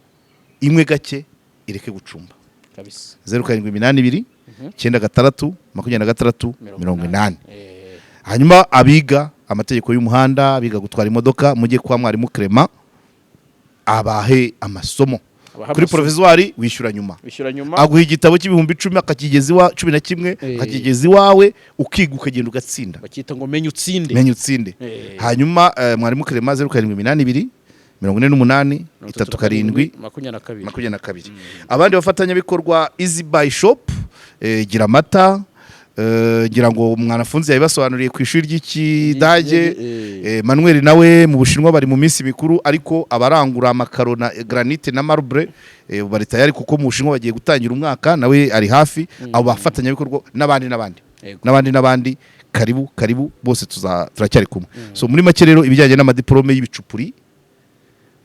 imwe gake ireke gucumba. Kabisa. 0782 96 26 80. Hanyuma abiga amategeko y'umuhanda, abiga gutwara imodoka, mujye kwa mwarimu Clement abahe amasomo. Abahe Kuri amasomo. provisoire wishyura nyuma. Wishyura nyuma. Aguha igitabo cy'ibihumbi 10 akakigeza iwa 11, akakigeza iwawe, ukiga, ukagenda ugatsinda. Bakita ngo "Menya utsinde". Menya utsinde. Hanyuma mwarimu Clement, 0782 48 37 22. 22. Abandi bafatanyabikorwa, Easy Buy Shop, gira amata, ngira ngo mwanafunzi yabibasobanuriye ku ishuri ry'ikidage. Manuel nawe mu Bushinwa bari mu minsi mikuru, ariko abarangura amakaro na granite na marble bari tayari kuko mu Bushinwa bagiye gutangira umwaka, nawe ari hafi. Abo bafatanyabikorwa n'abandi n'abandi n'abandi n'abandi, karibu karibu bose, turacyari kumwe. So muri make rero, ibijyanye n'amadiplome y'ibicupuri,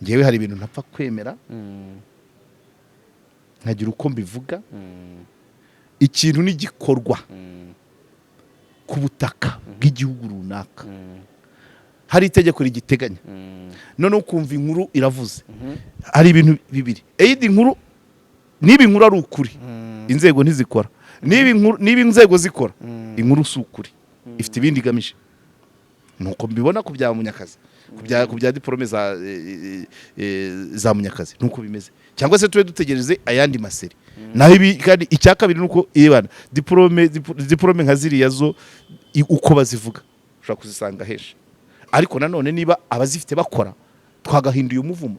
ngewe hari ibintu ntapfa kwemera nkagira uko mbivuga. Ikintu n'igikorwa ku butaka bw'igihugu runaka, hari itegeko rigiteganya, noneho ukumva inkuru iravuze, hari ibintu bibiri: eyidi inkuru, niba inkuru ari ukuri, inzego ntizikora; niba inzego zikora, inkuru si ukuri, ifite ibindi igamije. Nuko mbibona ku bya Munyakazi, ku bya diporome za Munyakazi, nuko bimeze. Cyangwa se tube dutegereze ayandi maseri. Naho ibi kandi, icya kabiri nuko ibana diporome nka ziriya zo uko bazivuga ushobora kuzisanga henshi, ariko nanone niba abazifite bakora, twagahinduye umuvumo,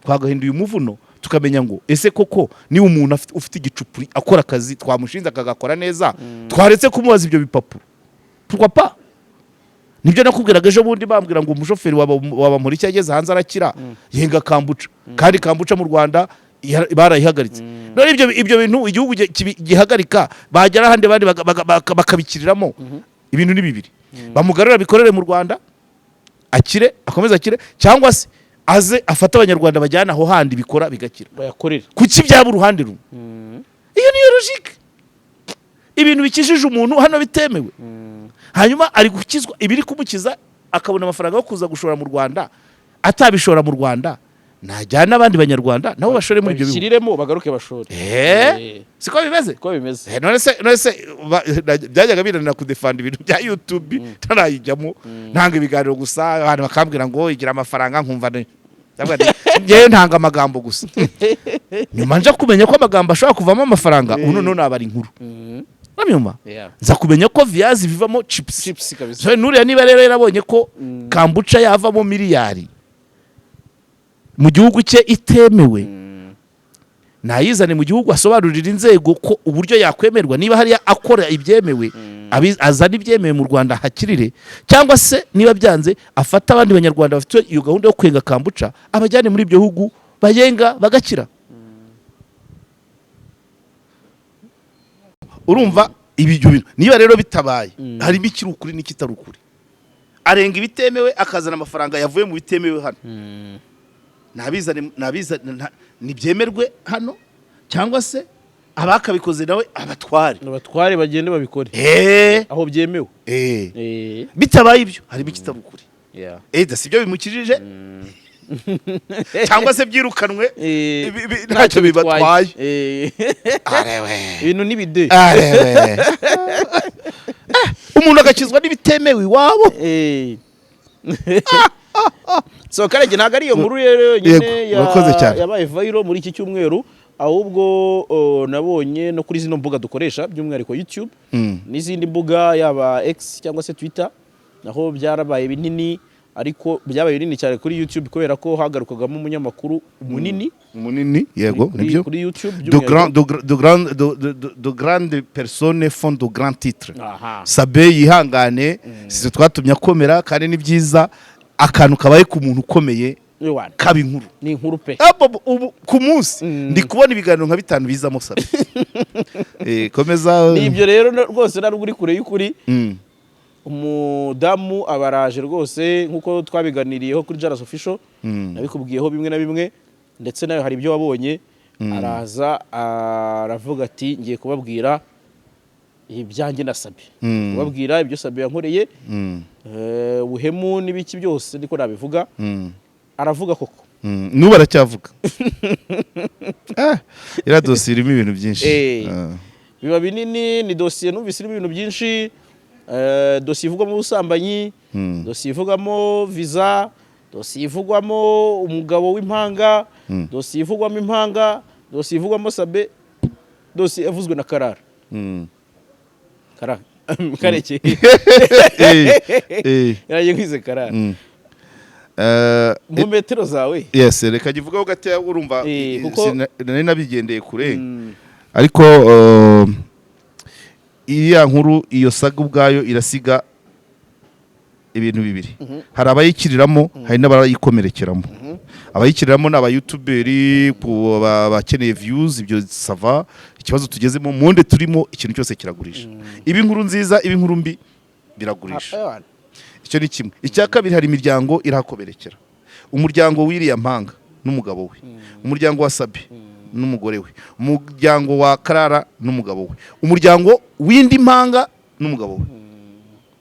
twagahinduye umuvuno, tukamenya ngo ese koko niba umuntu ufite igicupuri akora akazi twamushinze akagakora neza, twaretse kumubaza ibyo bipapuro? Pourquoi pas? Nibyo nakubwiraga ejo bundi bambwira ngo umushoferi waba icyo ageze hanze arakira, yenga kambuca, kandi kambuca mu Rwanda barayihagaritse. None ibyo bintu igihugu gihagarika, bagera ahandi abandi bakabikiriramo. Ibintu ni bibiri: bamugarura bikorere mu Rwanda akire, akomeze akire, cyangwa se aze afate Abanyarwanda bajyana aho handi bikora bigakira. Bayakorera. Kuki byaba uruhande rumwe? Iyo niyo logique. Ibintu bikijije umuntu hano bitemewe, hanyuma ari gukizwa ibiri kumukiza, akabona amafaranga yo kuza gushora mu Rwanda, atabishora mu Rwanda, najyana n'abandi Banyarwanda nabo bashore muri ibyo bihugu. Babishyiriremo bagaruke bashore. Siko bimeze? Ko bimeze. None se byajyaga binanira kudefanda ibintu bya YouTube ntarayijyamo, ntanga ibiganiro gusa, abantu bakambwira ngo igira amafaranga, nkumva ndavuga nti, njyewe ntanga amagambo gusa. Nyuma nja kumenya ko amagambo ashobora kuvamo amafaranga, ubu noneho nabara inkuru. Uranyuma nza kumenya ko viyazi bivamo chips. Chips kabisa. So nuriya niba rero yarabonye ko kambuca yavamo miliyari mu gihugu cye itemewe, nayizane mu gihugu, asobanurira inzego ko uburyo yakwemerwa niba hariya akora ibyemewe. Azane ibyemewe mu Rwanda hakirire, cyangwa se niba byanze afate abandi Banyarwanda bafite iyo gahunda yo kwenga kombucha, abajyane muri ibyo bihugu bayenga bagakira. Urumva ibyo bintu niba rero bitabaye, harimo ikiri ukuri n'ikitari ukuri. Arenga ibitemewe akazana amafaranga yavuye mu bitemewe hano, nabizane, nabizane, ntibyemerwe hano, cyangwa se abakabikoze nawe abatware. Abatware bagende babikore aho byemewe. Bitabaye ibyo harimo ikitari ukuri. Eda si byo bimukijije, cyangwa se byirukanwe, ntacyo bibatwaye. Arewe. Ibintu n'ibide. Arewe. Umuntu agakizwa n'ibitemewe iwabo. So Karege, ntabwo ari iyo nkuru rero yonyine Yego, urakoze cyane. yabaye viral muri iki cyumweru, ahubwo nabonye no kuri zino mbuga dukoresha, by'umwihariko YouTube n'izindi mbuga, yaba X cyangwa se Twitter, naho byarabaye binini, ariko byabaye binini cyane kuri YouTube kubera ko hagarukagamo umunyamakuru munini. Munini, yego. Nibyo. Kuri YouTube De by'umwihariko. grand, de, de, grand, de, de, de, de grande personnes font de grands titres. Sabe yihangane, si twatumye akomera, kandi ni byiza akantu kabaye ku muntu ukomeye Ewana, kaba inkuru. Ni inkuru pe. Abo, ubu ku munsi ndi kubona ibiganiro nka bitanu bizamo Sabe. Komeza. Ni ibyo rero, rwose ntabwo uri kure y'ukuri. Umudamu abaraje rwose nk'uko twabiganiriyeho kuri Jaras Official, nabikubwiyeho bimwe na bimwe, ndetse nawe hari ibyo wabonye. Araza aravuga ati: "Ngiye kubabwira ibyanjye na Sabe, kubabwira ibyo Sabe yankoreye, ubuhemu n'ibiki byose", niko nabivuga. Aravuga koko. N'ubu aracyavuga. Iriya dosiye irimo ibintu byinshi. Biba binini, ni dosiye numvise irimo ibintu byinshi, dosiye ivugwamo ubusambanyi, dosiye ivugamo visa, dosiye ivugwamo umugabo w'impanga, dosiye ivugwamo impanga, dosiye ivugwamo Sabe, dosiye yavuzwe na Karara. Karara Kareke. Yaragiye kwize Karara. Mu metero zawe. Yes, reka ngivugeho gakeya, urumva. Nari nabigendeye kure, ariko iriya nkuru, iyo saga ubwayo irasiga ibintu bibiri: hari abayikiriramo, hari n'abayikomerekeramo. Abayikiriramo ni abayutuberi bakeneye views, ibyo ça va. Ikibazo tugezemo, monde turimo, ikintu cyose kiragurisha. Iba inkuru nziza, iba inkuru mbi, biragurisha. Icyo ni kimwe. Icya kabiri, hari imiryango irahakomerekera: umuryango w'iriya mpanga n'umugabo we, umuryango wa Sabi n'umugore we, umuryango wa Karara n'umugabo we, umuryango w'indi mpanga n'umugabo we.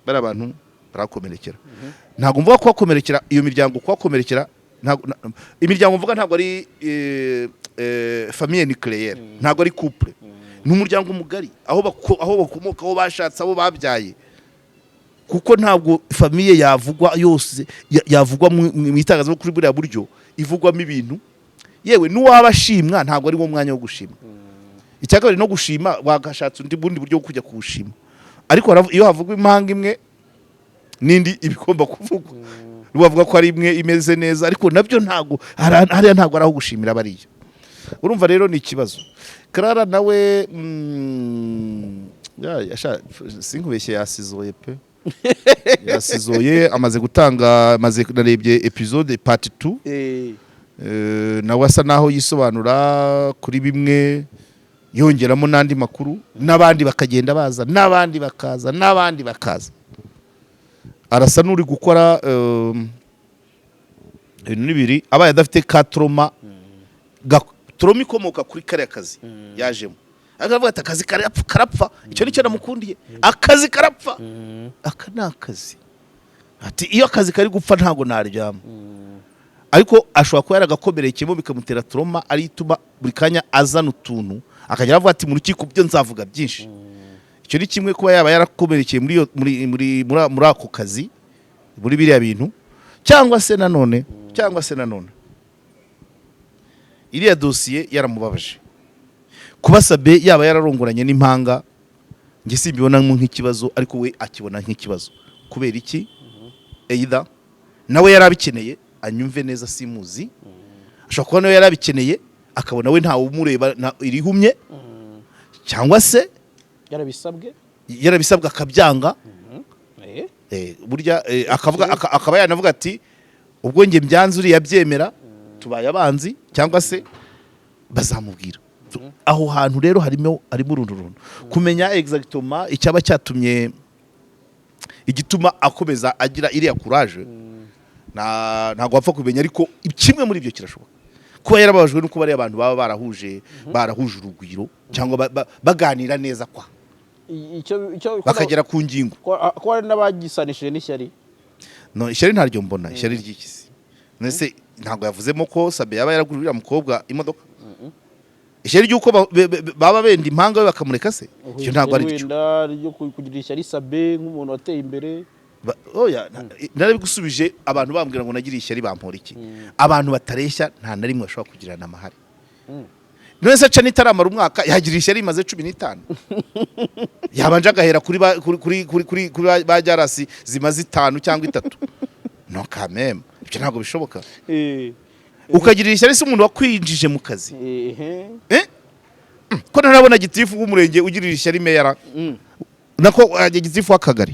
Bari abantu barakomerekera. Ntabwo mvuga kubakomerekera, iyo miryango kubakomerekera, imiryango mvuga ntabwo ari famille nucléaire, ntabwo ari couple, ni umuryango mugari, aho bakomoka, aho bashatse, abo babyaye, kuko ntabwo famille yavugwa yose yavugwa mu itangazamakuru kuri buriya buryo ivugwamo ibintu. Yewe n'uwaba ashimwa ntabwo ari wo mwanya wo gushima. Icya kabiri, no gushima wagashatse undi bundi buryo bwo kujya kuwushima, ariko iyo havugwa impanga imwe n'indi iba igomba kuvugwa, bavuga ko ari imwe imeze neza, ariko nabyo ntabwo hariya ntabwo ari aho gushimira bariya. Urumva rero ni ikibazo. Clara nawe, sinkubeshye, yasizoye pe, yasizoye. Amaze gutanga, amaze, narebye episode part 2. Nawe asa naho yisobanura kuri bimwe, yongeramo n'andi makuru, n'abandi bakagenda baza, n'abandi bakaza, n'abandi bakaza. Arasa n'uri gukora ibintu bibiri. Abaye adafite ka trauma, trauma ikomoka kuri kariya kazi yajemo, akavuga ati: "Akazi karapfa, karapfa." Icyo nicyo namukundiye: "Akazi karapfa, aka ni akazi." Ati: "Iyo akazi kari gupfa ntabwo naryama." Ariko ashobora kuba yaragakomerekeyemo bikamutera trauma, ari ituma buri kanya azana utuntu, akajya avuga ati: "Mu rukiko byo nzavuga byinshi." Icyo ni kimwe, kuba yaba yarakomerekeye muri iyo- muri muri muri ako kazi, muri biriya bintu, cyangwa se nanone iriya dosiye yaramubabaje. Kuba Sabe yaba yararongoranye n'impanga, njye simbibonamo nk'ikibazo, ariko we akibona nk'ikibazo. Kubera iki? Either nawe yarabikeneye, anyumve neza, simuzi, ashobora kuba nawe yarabikeneye, akabona we ntawe umureba irihumye, cyangwa se Yarabisabwe. Yarabisabwa akabyanga. Burya akavuga akaba yanavuga ati: "Ubwo njye mbyanze, uriya byemera, tubaye abanzi," cyangwa se bazamubwira. Aho hantu rero harimo uruntu runtu kumenya exactement icyaba cyatumye, igituma akomeza agira iriya courage, ntabwo wapfa kumenya. Ariko kimwe muri ibyo kirashoboka kuba yarababajwe nuko bariya abantu baba barahuje urugwiro cyangwa baganira neza kwa Icyo bakagera ku ngingo. Ko hari n'abagisanishije n'ishyari. No, ishyari ntaryo mbona. Ishyari ry'ikisi nese? Ntabwo yavuzemo ko Sabe yaba yaraguriye uriya mukobwa imodoka. Ishyari ry'uko baba benda impanga we bakamureka se? Icyo ntabwo ari byo. Wenda ryo kugira ishyari Sabe nk'umuntu wateye imbere. Oya, narabigusubije. Abantu bambwira ngo nagiriye ishyari, bampora iki? Abantu batareshya nta na rimwe bashobora kugirana amahari. None se ca nitaramara umwaka yagira ishyari imaze 15? Yabanje agahera kuri ba- kuri kuri kuri kuri kuri ba jarasi zimaze 5 cyangwa 3. No kameme, ibyo ntabwo bishoboka. Ukagirira ishyari se umuntu wakwinjije mu kazi? Eh? Ko ntarabona gitifu w'umurenge ugirira ishyari meya, nako gitifu w'akagari.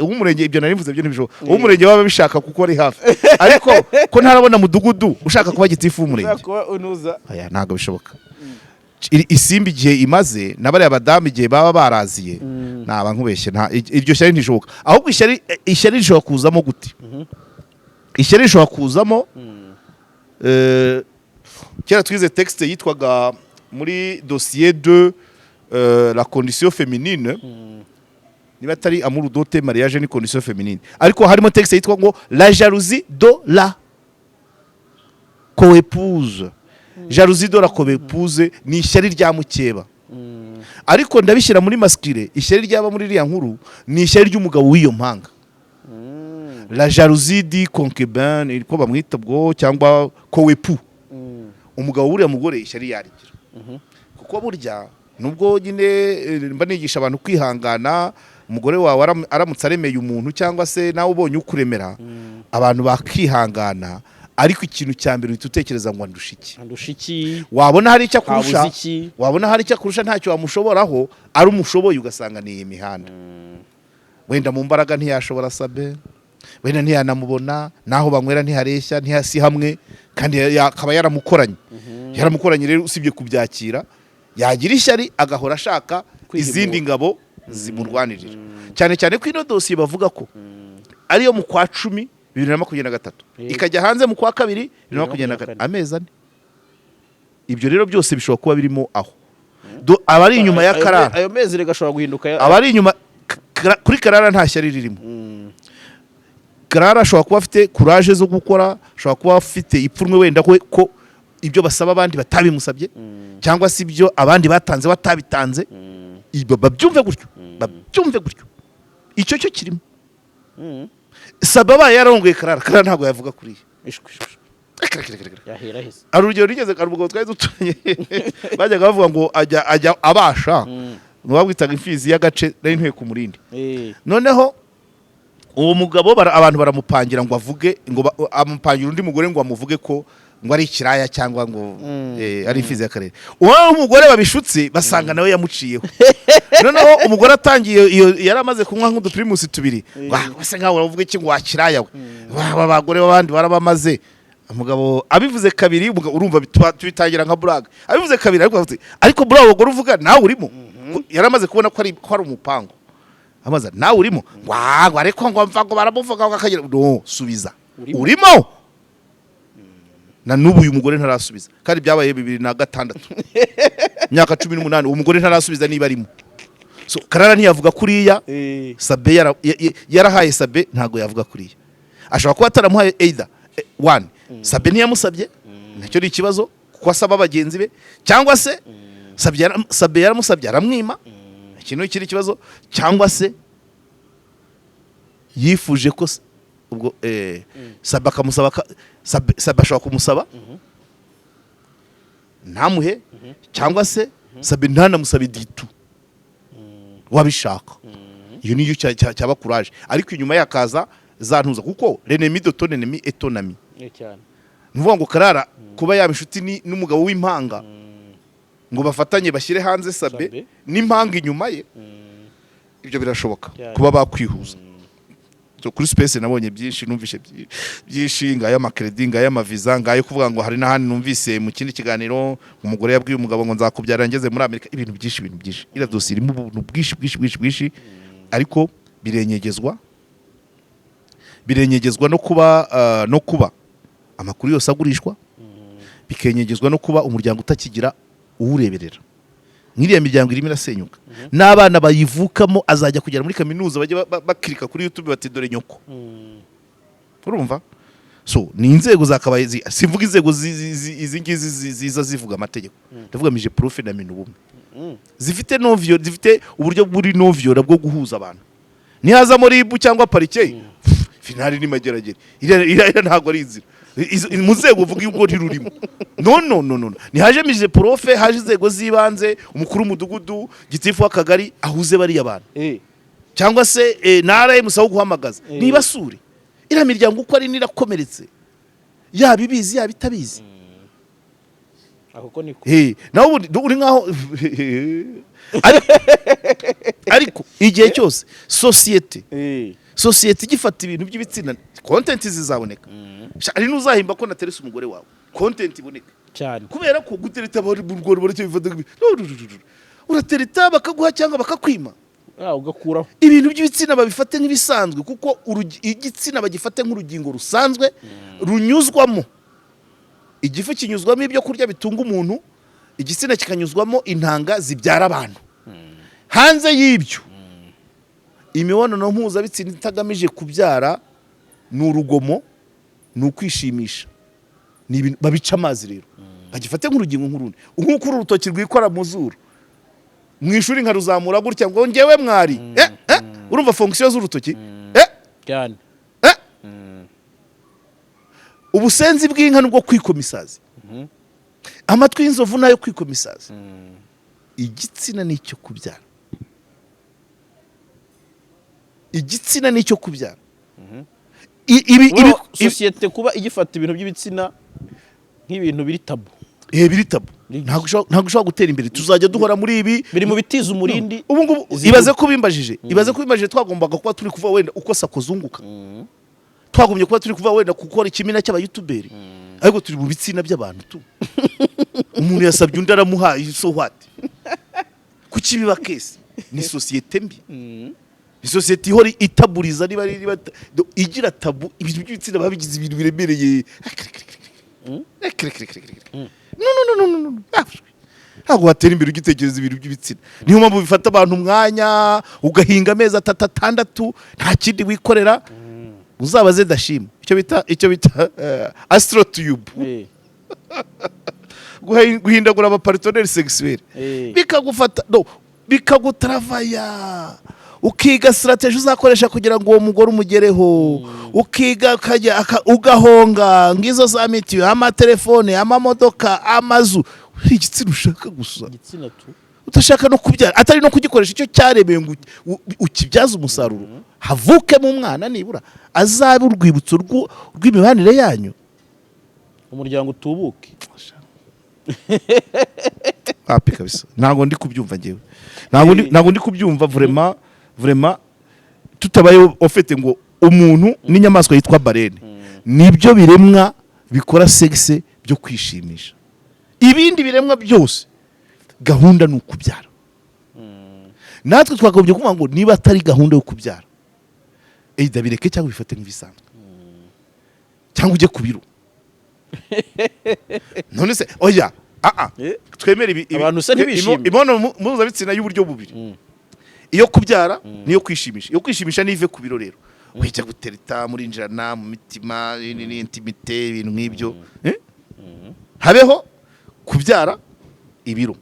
Uw'umurenge ibyo nari mvuze byo ntibishoboka. Uw'umurenge waba bishaka kuko ari hafi, ariko ko ntarabona mudugudu ushaka kuba gitifu w'umurenge? Ushaka kuba unuza. Aya ntabwo bishoboka. Isimbi igihe imaze na bariya badamu igihe baba baraziye, naba nkubeshye. Nta iryo shyari ntishoboka. Ahubwo ishyari rishobora kuzamo gute? Ishyari rishobora kuzamo, kera twize texte yitwaga muri dossier de la condition féminine, niba atari amour, dot, mariage ni condition féminine, ariko harimo texte yitwa ngo "La jalousie de la coépouse". Jalousie de la coépouse ni ishyari rya mukeba, ariko ndabishyira muri masculine. Ishyari ryaba muri iriya nkuru ni ishyari ry'umugabo w'iyo mpanga, la jalousie du concubin, niko bamwita ubwo, cyangwa coépoux, umugabo w'uriya mugore. Ishyari yarigira kuko burya nubwo nyine mba nigisha abantu kwihangana, umugore wawe aramutse aremeye umuntu cyangwa se nawe ubonye ukuremera, abantu bakihangana, ariko ikintu cya mbere uhita utekereza ngo: "Andusha iki?" Andusha iki? Wabona hari icyo akurusha, Habuze iki? wabona hari icyo akurusha ntacyo wamushoboraho, ari umushoboye, ugasanga ni iyi mihanda. Wenda mu mbaraga ntiyashobora Sabe, wenda ntiyanamubona, naho banywera ntihareshya, ntihasi hamwe, kandi akaba yaramukoranye. Rero usibye kubyakira, yagira ishyari, agahora ashaka Kwihimura. izindi ngabo zimurwanirira, cyane cyane ko ino dosiye bavuga ko ariyo mu kwa 10 2023, ikajya hanze mu kwa kabiri 2024, amezi 4. Ibyo rero byose bishobora kuba birimo aho. Abari inyuma ya Karara, Ayo mezi rega ashobora guhinduka abari inyuma kuri Karara, nta shyari ririmo. Karara ashobora kuba afite courage zo gukora, ashobora kuba afite ipfunwe wenda ko ibyo basaba abandi batabimusabye, cyangwa se ibyo abandi batanze batabitanze. Ibyo babyumve gutyo, icyo cyo kirimo. Saba abaye yarongoye Karara, Karara ntabwo yavuga kuriya. Ishwi, ishwi. Reka, reka, reka, reka. Yahera hese? Hari urugero rigeze, hari umugabo twari duturanye bajyaga bavuga ngo ajya abasha, ngo babwitaga imfizi y'agace. Nari ntuye ku Murindi. Noneho uwo mugabo abantu baramupangira ngo avuge ngo amupangira undi mugore ngo amuvuge ko ngo ari ikiraya cyangwa ngo ari imfizi y'akarere. Uwo mugore babishutse basanga nawe yamuciyeho. Noneho umugore atangiye iyo yari amaze kunywa nk'udupirimusi tubiri, "Wase nkawe uravuga iki ngo wakiraya we? Wa abagore b'abandi barabamaze." Umugabo abivuze kabiri, umugabo urumva tubitangira nka blague, abivuze kabiri ariko avuze, ariko buriya abagore uvuga nawe urimo. Yari amaze kubona ko ari umupango, amaze nawe urimo ngo ngo ariko ngo mva ngo baramuvuga ngo akagira no subiza. Urimo. Urimo. Na n'ubu uyu mugore ntarasubiza, kandi byabaye 2006, imyaka 18, uwo mugore ntarasubiza niba arimo. So Karara ntiyavuga kuriya. Sabe yarahaye Sabe, ntabwo yavuga kuriya. Ashobora kuba ataramuhaye either one, Sabe ntiyamusabye, nacyo ni ikibazo kuko asaba bagenzi be, cyangwa se Sabe yaramusabye aramwima, iki ni ikindi kibazo, cyangwa se yifuje ko ubwo Sabe akamusaba Sabe ashobora kumusaba ntamuhe, cyangwa se Sabe ntanamusabe ditu wabishaka. Iyo niyo cyaba courage, ariko inyuma yakaza za ntuza, kuko l'ennemi de ton ennemi est ton ami. Cyane. Ni ukuvuga ngo Karara kuba yaba inshuti n'umugabo w'impanga ngo bafatanye bashyire hanze Sabe Sabe. n'impanga inyuma ye. Ibyo birashoboka Cyane. kuba bakwihuza. So, kuri space nabonye byinshi, numvishe byinshi, ngayo amakredi, ngayo amaviza, ngayo kuvuga ngo hari n'ahandi numvise mu kindi kiganiro umugore yabwiye umugabo ngo nzakubyara ngeze muri Amerika. Ibintu byinshi, ibintu byinshi. Iriya dosiye irimo ubuntu bwinshi bwinshi bwinshi bwinshi, ariko birenyegezwa no kuba amakuru yose agurishwa, bikenyegezwa no kuba umuryango utakigira uwureberera. Nk'iriya miryango irimo irasenyuka, n'abana bayivukamo azajya kugera muri kaminuza bajya bakirika kuri YouTube bati: "Dore nyoko." Urumva? So ni inzego zakabaye simvuga inzego izi ngizi ziza zivuga amategeko, ndavuga MIGEPROF na MINUBUMWE, zifite non-viol, zifite uburyo buri non-violent bwo guhuza abantu. Nihazamo RIB cyangwa parike, finale ni Mageragere. Iriya ntabwo ari inzira. Mu nzego uvuga yuko ntirurimo. No, no, no, no, ntihaje MIGEPROF, haje inzego z'ibanze, umukuru w'umudugudu, gitifu w'akagari, ahuze bariya bantu, cyangwa se ntara musaba guhamagaza nibasure iriya miryango uko ari nirakomeretse, yaba ibizi, yaba itabizi. Ako ko niko. Nawe ubundi uri nkaho, ariko igihe cyose sosiyete igifata ibintu by'ibitsina, content zizaboneka. Hari n'uzahimba ko naterese umugore wawe, content iboneka. Cyane. Kubera ko gutereta bari mu Rwanda baracyo bifata no, no, no, no. Uratereta bakaguha cyangwa bakakwima. Ah, ugakuraho. Ibintu by'ibitsina babifate nk'ibisanzwe, kuko igitsina bagifate nk'urugingo rusanzwe runyuzwamo. Igifu kinyuzwamo ibyo kurya bitunga umuntu, igitsina kikanyuzwamo intanga zibyara abantu. Hanze y'ibyo, imibonano mpuzabitsina itagamije kubyara ni urugomo, ni ukwishimisha, ni ibintu babica amazi. Rero bagifate nk'urugingo nk'urundi, nk'uko uru rutoki rwikora mu zuru mu ishuri nkaruzamura gutya ngo ngewe mwari, urumva fonction z'urutoki? Cyane. Ubusenzi bw'inka nubwo kwikoma isazi, amatwi y'inzovu nayo kwikoma isazi. Igitsina ni icyo kubyara, igitsina ni icyo kubyara. Ibi Sosiyete kuba igifata ibintu by'ibitsina nk'ibintu biri taboo. Biri taboo. Ntabwo ushobora gutera imbere, tuzajya duhora muri ibi. Biri mu bitiza umurindi. Ubu ngubu ibaze ko bimbajije, twagombaga kuba turi kuva wenda uko SACCO zunguka, twagombye kuba turi kuva wenda gukora ikimina cy'abayutuberi, ariko turi mu bitsina by'abantu tu. Umuntu yasabye undi aramuhaye, so what? Kuki biba case? Ni sosiyete mbi, ni sosiyete ihora itaburiza, niba ari niba igira taboo. Ibintu by'ibitsina babigize ibintu biremereye. No, no, no, no, no, no. Ah, ntabwo watera imbere ugitekereza ibintu by'ibitsina. Niyo mpamvu bifata abantu umwanya, ugahinga amezi atatu, atandatu, nta kindi wikorera. Uzabaze dashima icyo bita astro tube, guhindagura abapartenaires sexuels, bikagufata no bikagutaravaya, ukiga stratégie uzakoresha kugira ngo uwo mugore umugereho, ukiga ukajya ugahonga ngizo za mitiyu, amatelefone, amamodoka, amazu, igitsina ushaka gusa. Igitsina tu. Udashaka no kubyara, atari no kugikoresha icyo cyaremewe ngo ukibyaze umusaruro, havukemo umwana nibura azabe urwibutso rw'imibanire yanyu. Umuryango utubuke. Hapi kabisa, ntabwo ndi kubyumva ngewe, ntabwo ndi kubyumva vraiment, vraiment. Tutabaye ofete ngo umuntu n'inyamaswa yitwa baleine, nibyo biremwa bikora sexe byo kwishimisha. Ibindi biremwa byose gahunda ni ukubyara. Natwe twakagombye kuvuga ngo niba atari gahunda yo kubyara, either bireke cyangwa bifate nk'ibisanzwe, cyangwa ujye ku biro. None se oya, aa twemere ibi Abantu se ntibishimye? Imibonano mpuzabitsina y'uburyo bubiri, iyo kubyara n'iyo kwishimisha. Iyo kwishimisha nive ku biro rero, wijya gutereta, murinjirana mu mitima, ni intimité, ibintu nk'ibyo. Habeho kubyara, ibiro.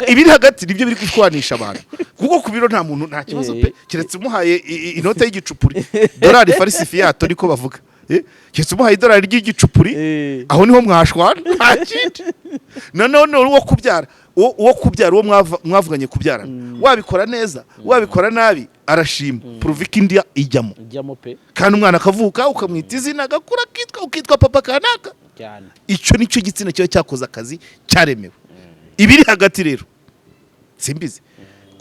Ibiri hagati nibyo biri gushwanisha abantu, kuko ku biro nta muntu, nta kibazo pe, keretse umuhaye inote y'igicupuri, dolari farisifiyato niko bavuga. Keretse umuhaye idolari ry'igicupuri, aho niho mwashwana, nta kindi. Nanone uwo kubyara, uwo kubyara, uwo mwavuganye kubyarana, wabikora neza, wabikora nabi, arashima pourvu que inda ijyamo. Ijyamo pe. Kandi umwana akavuka, ukamwita izina, agakura akitwa, ukitwa papa kanaka. Cyane. Icyo nicyo gitsina kiba cyakoze akazi cyaremewe. Ibiri hagati rero simbizi.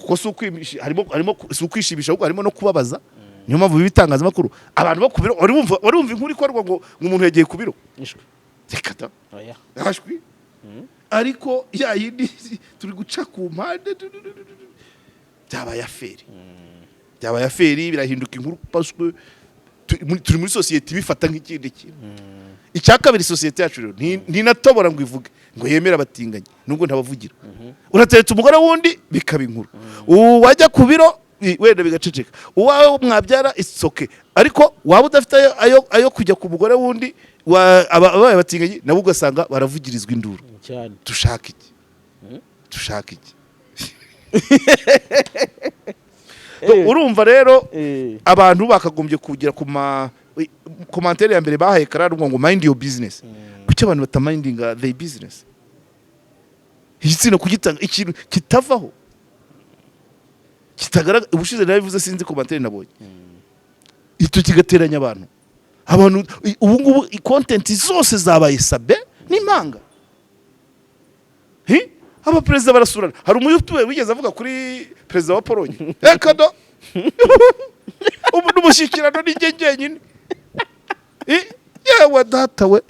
Kuko si harimo si ukwishimisha, ahubwo harimo no kubabaza. Niyo mpamvu biba itangazamakuru, abantu bo ku biro. Wari wumva inkuru ikorwa ngo umuntu yagiye ku biro? Ishwi. Reka da. Oya. Hashwi. Ariko ya yindi turi guca ku mpande, byabaye affaire, byabaye affaire, birahinduka inkuru parce que turi muri sosiyete ibifata nk'ikindi kintu. Icya kabiri, sosiyete yacu rero ntinatobora ngo ivuge ngo yemere abatinganyi, nubwo ntabavugira. Urateretse umugore wundi bikaba inkuru, wajya ku biro wenda bigaceceka, uwawe mwabyara isoke, ariko waba udafite ayo kujya ku mugore wundi, abaye abatinganyi nabo ugasanga baravugirizwa induru. Cyane. Dushaka iki? Dushaka iki? Urumva rero, abantu bakagombye kugira ku ma commentaire ya mbere bahaye Karara ngo "Mind your business." Kuki abantu batamindinga their business? Igitsina kugitanga ikintu kitavaho, kitagaragara. Ubushize narabivuze, sinzi commentaire nabonye, icyo kigateranya abantu. Abantu ubu ngubu content zose zabaye sabe n'impanga. Hi? Abaperezida barasurana. Hari umuyutuwe wigeze avuga kuri perezida wa Polonye? Reka do, ubu n'umushyikirano ni njye njyenyine. Yewe data we.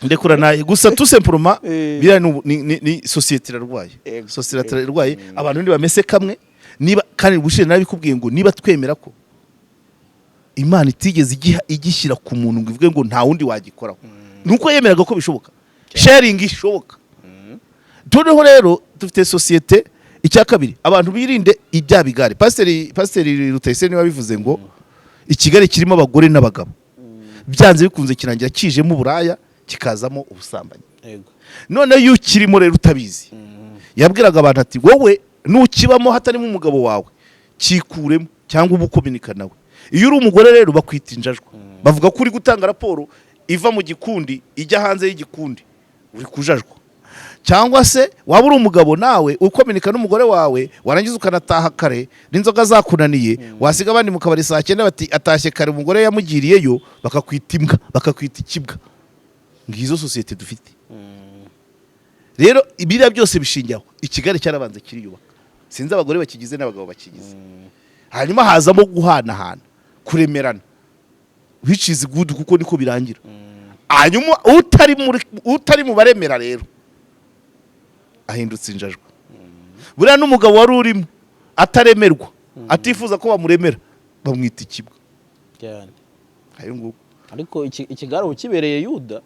Ndekura naye gusa, tout simplement. Biriya ni sosiyete irarwaye. Sosiyete irarwaye, abantu ntibamese kamwe. Niba kandi ubushize narabikubwiye ngo niba twemera ko Imana itigeze igishyira ku muntu ngo ivuge ngo nta wundi wagikoraho, nuko yemeraga ko bishoboka, sharing ishoboka. Noneho rero dufite sosiyete. Icya kabiri, abantu birinde ibya bigare. Pasiteri Rutayisire niba bivuze ngo ikigare kirimo abagore n'abagabo, byanze bikunze kirangira kijemo uburaya, kikazamo ubusambanyi. Noneho iyo ukirimo rero utabizi, yabwiraga abantu ati: "Wowe nukibamo hatarimo umugabo wawe, cyikuremo cyangwa uba ukominika nawe." Iyo uri umugore rero bakwita injajwa, bavuga ko uri gutanga raporo iva mu gikundi ijya hanze y'igikundi, uri kujajwa. Cyangwa se waba uri umugabo nawe ukominika n'umugore wawe, warangiza ukanataha kare n'inzoga zakunaniye, wasiga abandi mu kabari saa 9, bati atashye kare, umugore yamugiriyeyo, bakakwita imbwa, bakakwita ikibwa. Ngizo sosiyete dufite rero. Ibiriya byose bishingiye aho ikigare cyarabanze kiriyubaka, sinzi abagore bakigize n'abagabo bakigize, hanyuma hazamo guhanahana, kuremerana, which is good, kuko niko birangira. Hanyuma utari mu baremera rero ahindutse injajwa. Buriya n'umugabo wari urimo ataremerwa, atifuza ko bamuremera, bamwita ikibwa. Cyane. Ayo nguko. Ariko ikigare uba kibereye Yuda.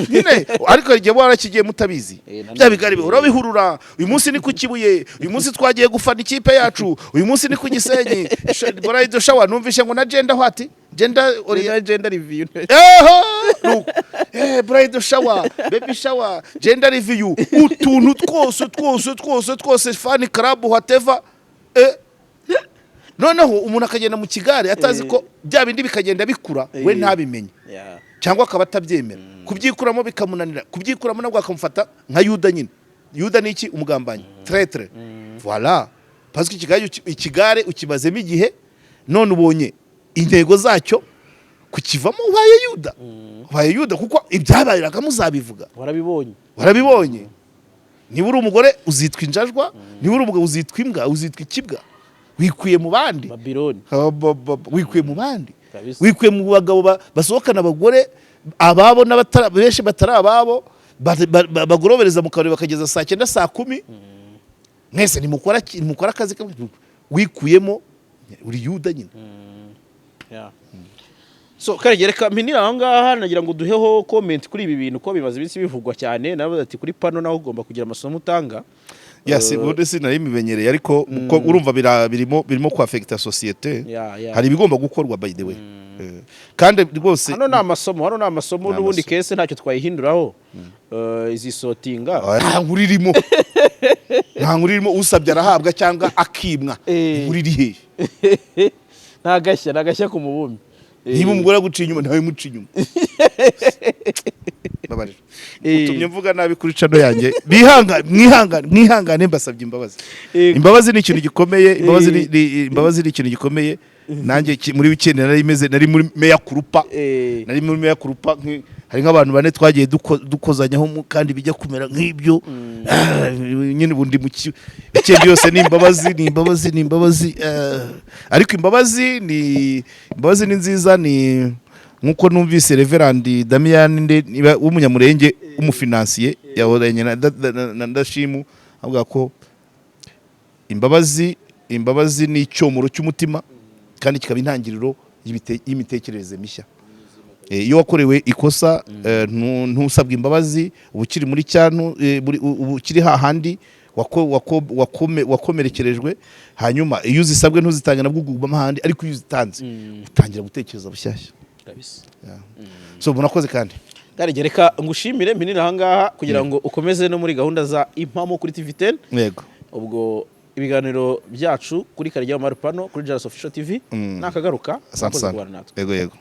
Nyine, ariko igihe warakigiye mutabizi, bya bigari urabihurura. Uyu munsi ni ku Kibuye, uyu munsi twagiye gufana ikipe yacu, uyu munsi ni ku Gisenyi, bridal shower, numvishe ngo na gender what, gender Gender review. Eho nuko bridal shower, baby shower, gender review, utuntu twose twose twose twose, fan club, whatever. Noneho umuntu akagenda mu kigare atazi ko bya bindi bikagenda bikura, we ntabimenye, cyangwa akaba atabyemera, kubyikuramo bikamunanira, kubyikuramo nabwo akamufata nka Yuda nyine. Yuda ni iki? Umugambanyi, traître, voilà, parce que ikigare ukimazemo igihe, none ubonye intego zacyo, kukivamo ubaye Yuda, ubaye Yuda, kuko ibyabayiraga muzabivuga. Warabibonye. Warabibonye. Niba uri umugore uzitwa injajwa, niba uri umugabo uzitwa imbwa, uzitwa ikibwa, wikuye mu bandi. Babiloni. Wikuye mu bandi. Kabisa. Wikuye mu bagabo basohokana abagore ababo n'abatara, benshi batari ababo, bagorobereza mu kabari bakageza saa 9, saa 10. Mwese nimukora akazi kamwe, wikuyemo, uri Yuda nyine. Yeah. So Karege, reka mpinira aho ngaha. Nagira ngo duheho comment kuri ibi bintu, ko bimaze iminsi bivugwa cyane. Nawe ati kuri pano naho ugomba kugira amasomo utanga. Yes, ubundi sinari mimenyereye, ariko ko urumva birimo kwafekita sosiyete. Hari ibigomba gukorwa, by the way. Kandi rwose Hano ni amasomo, hano ni amasomo. Ni N'ubundi amasomo. Case ntacyo twayihinduraho. Izisotinga. Nta nkuru irimo, nta nkuru irimo. Usabye arahabwa cyangwa akimwa. Inkuru iri hehe? Nta gashya, nta gashya ku mubumbe. Niba umugore aguciye inyuma, ntawe muca inyuma. Mbabarira. Utumye mvuga nabi kuri channel yanjye. Bihangane, mwihangane, mwihangane, mbasabye imbabazi. Imbabazi ni ikintu gikomeye. Imbabazi ni ikintu gikomeye. Nanjye muri weekend nari meze, nari muri mea culpa. Nari muri mea culpa, hari nk'abantu bane twagiye dukozanyaho kandi bijya kumera nk'ibyo. Ah, nyine ubu ndi mu weekend yose ni imbabazi, ni imbabazi, ni imbabazi. Ariko imbabazi ni nziza, ni nkuko numvise Reverend Damian nde niba w'Umunyamurenge w'umufinancier yahoranye na Ndashimu avuga ko imbabazi ni icyomoro cy'umutima kandi kikaba intangiriro y'imitekerereze mishya. Iyo wakorewe ikosa, ntusabwe imbabazi, uba ukiri muri cyantu, uba ukiri hahandi wakomerekerejwe. Hanyuma iyo uzisabwe ntuzitange, nabwo uguma ahandi, ariko iyo uzitanze utangira gutekereza bushyashya. Kabisa. So munakoze kandi. Karegeya, reka ngushimire mpinire ahangaha kugira ngo ukomeze no muri gahunda za Impamo kuri TV10. Yego. Ubwo ibiganiro byacu kuri Karegeya Omar Pano, kuri Jalas Official TV, nakagaruka. Asante Mwakoze sana. kubana natwe. Yego.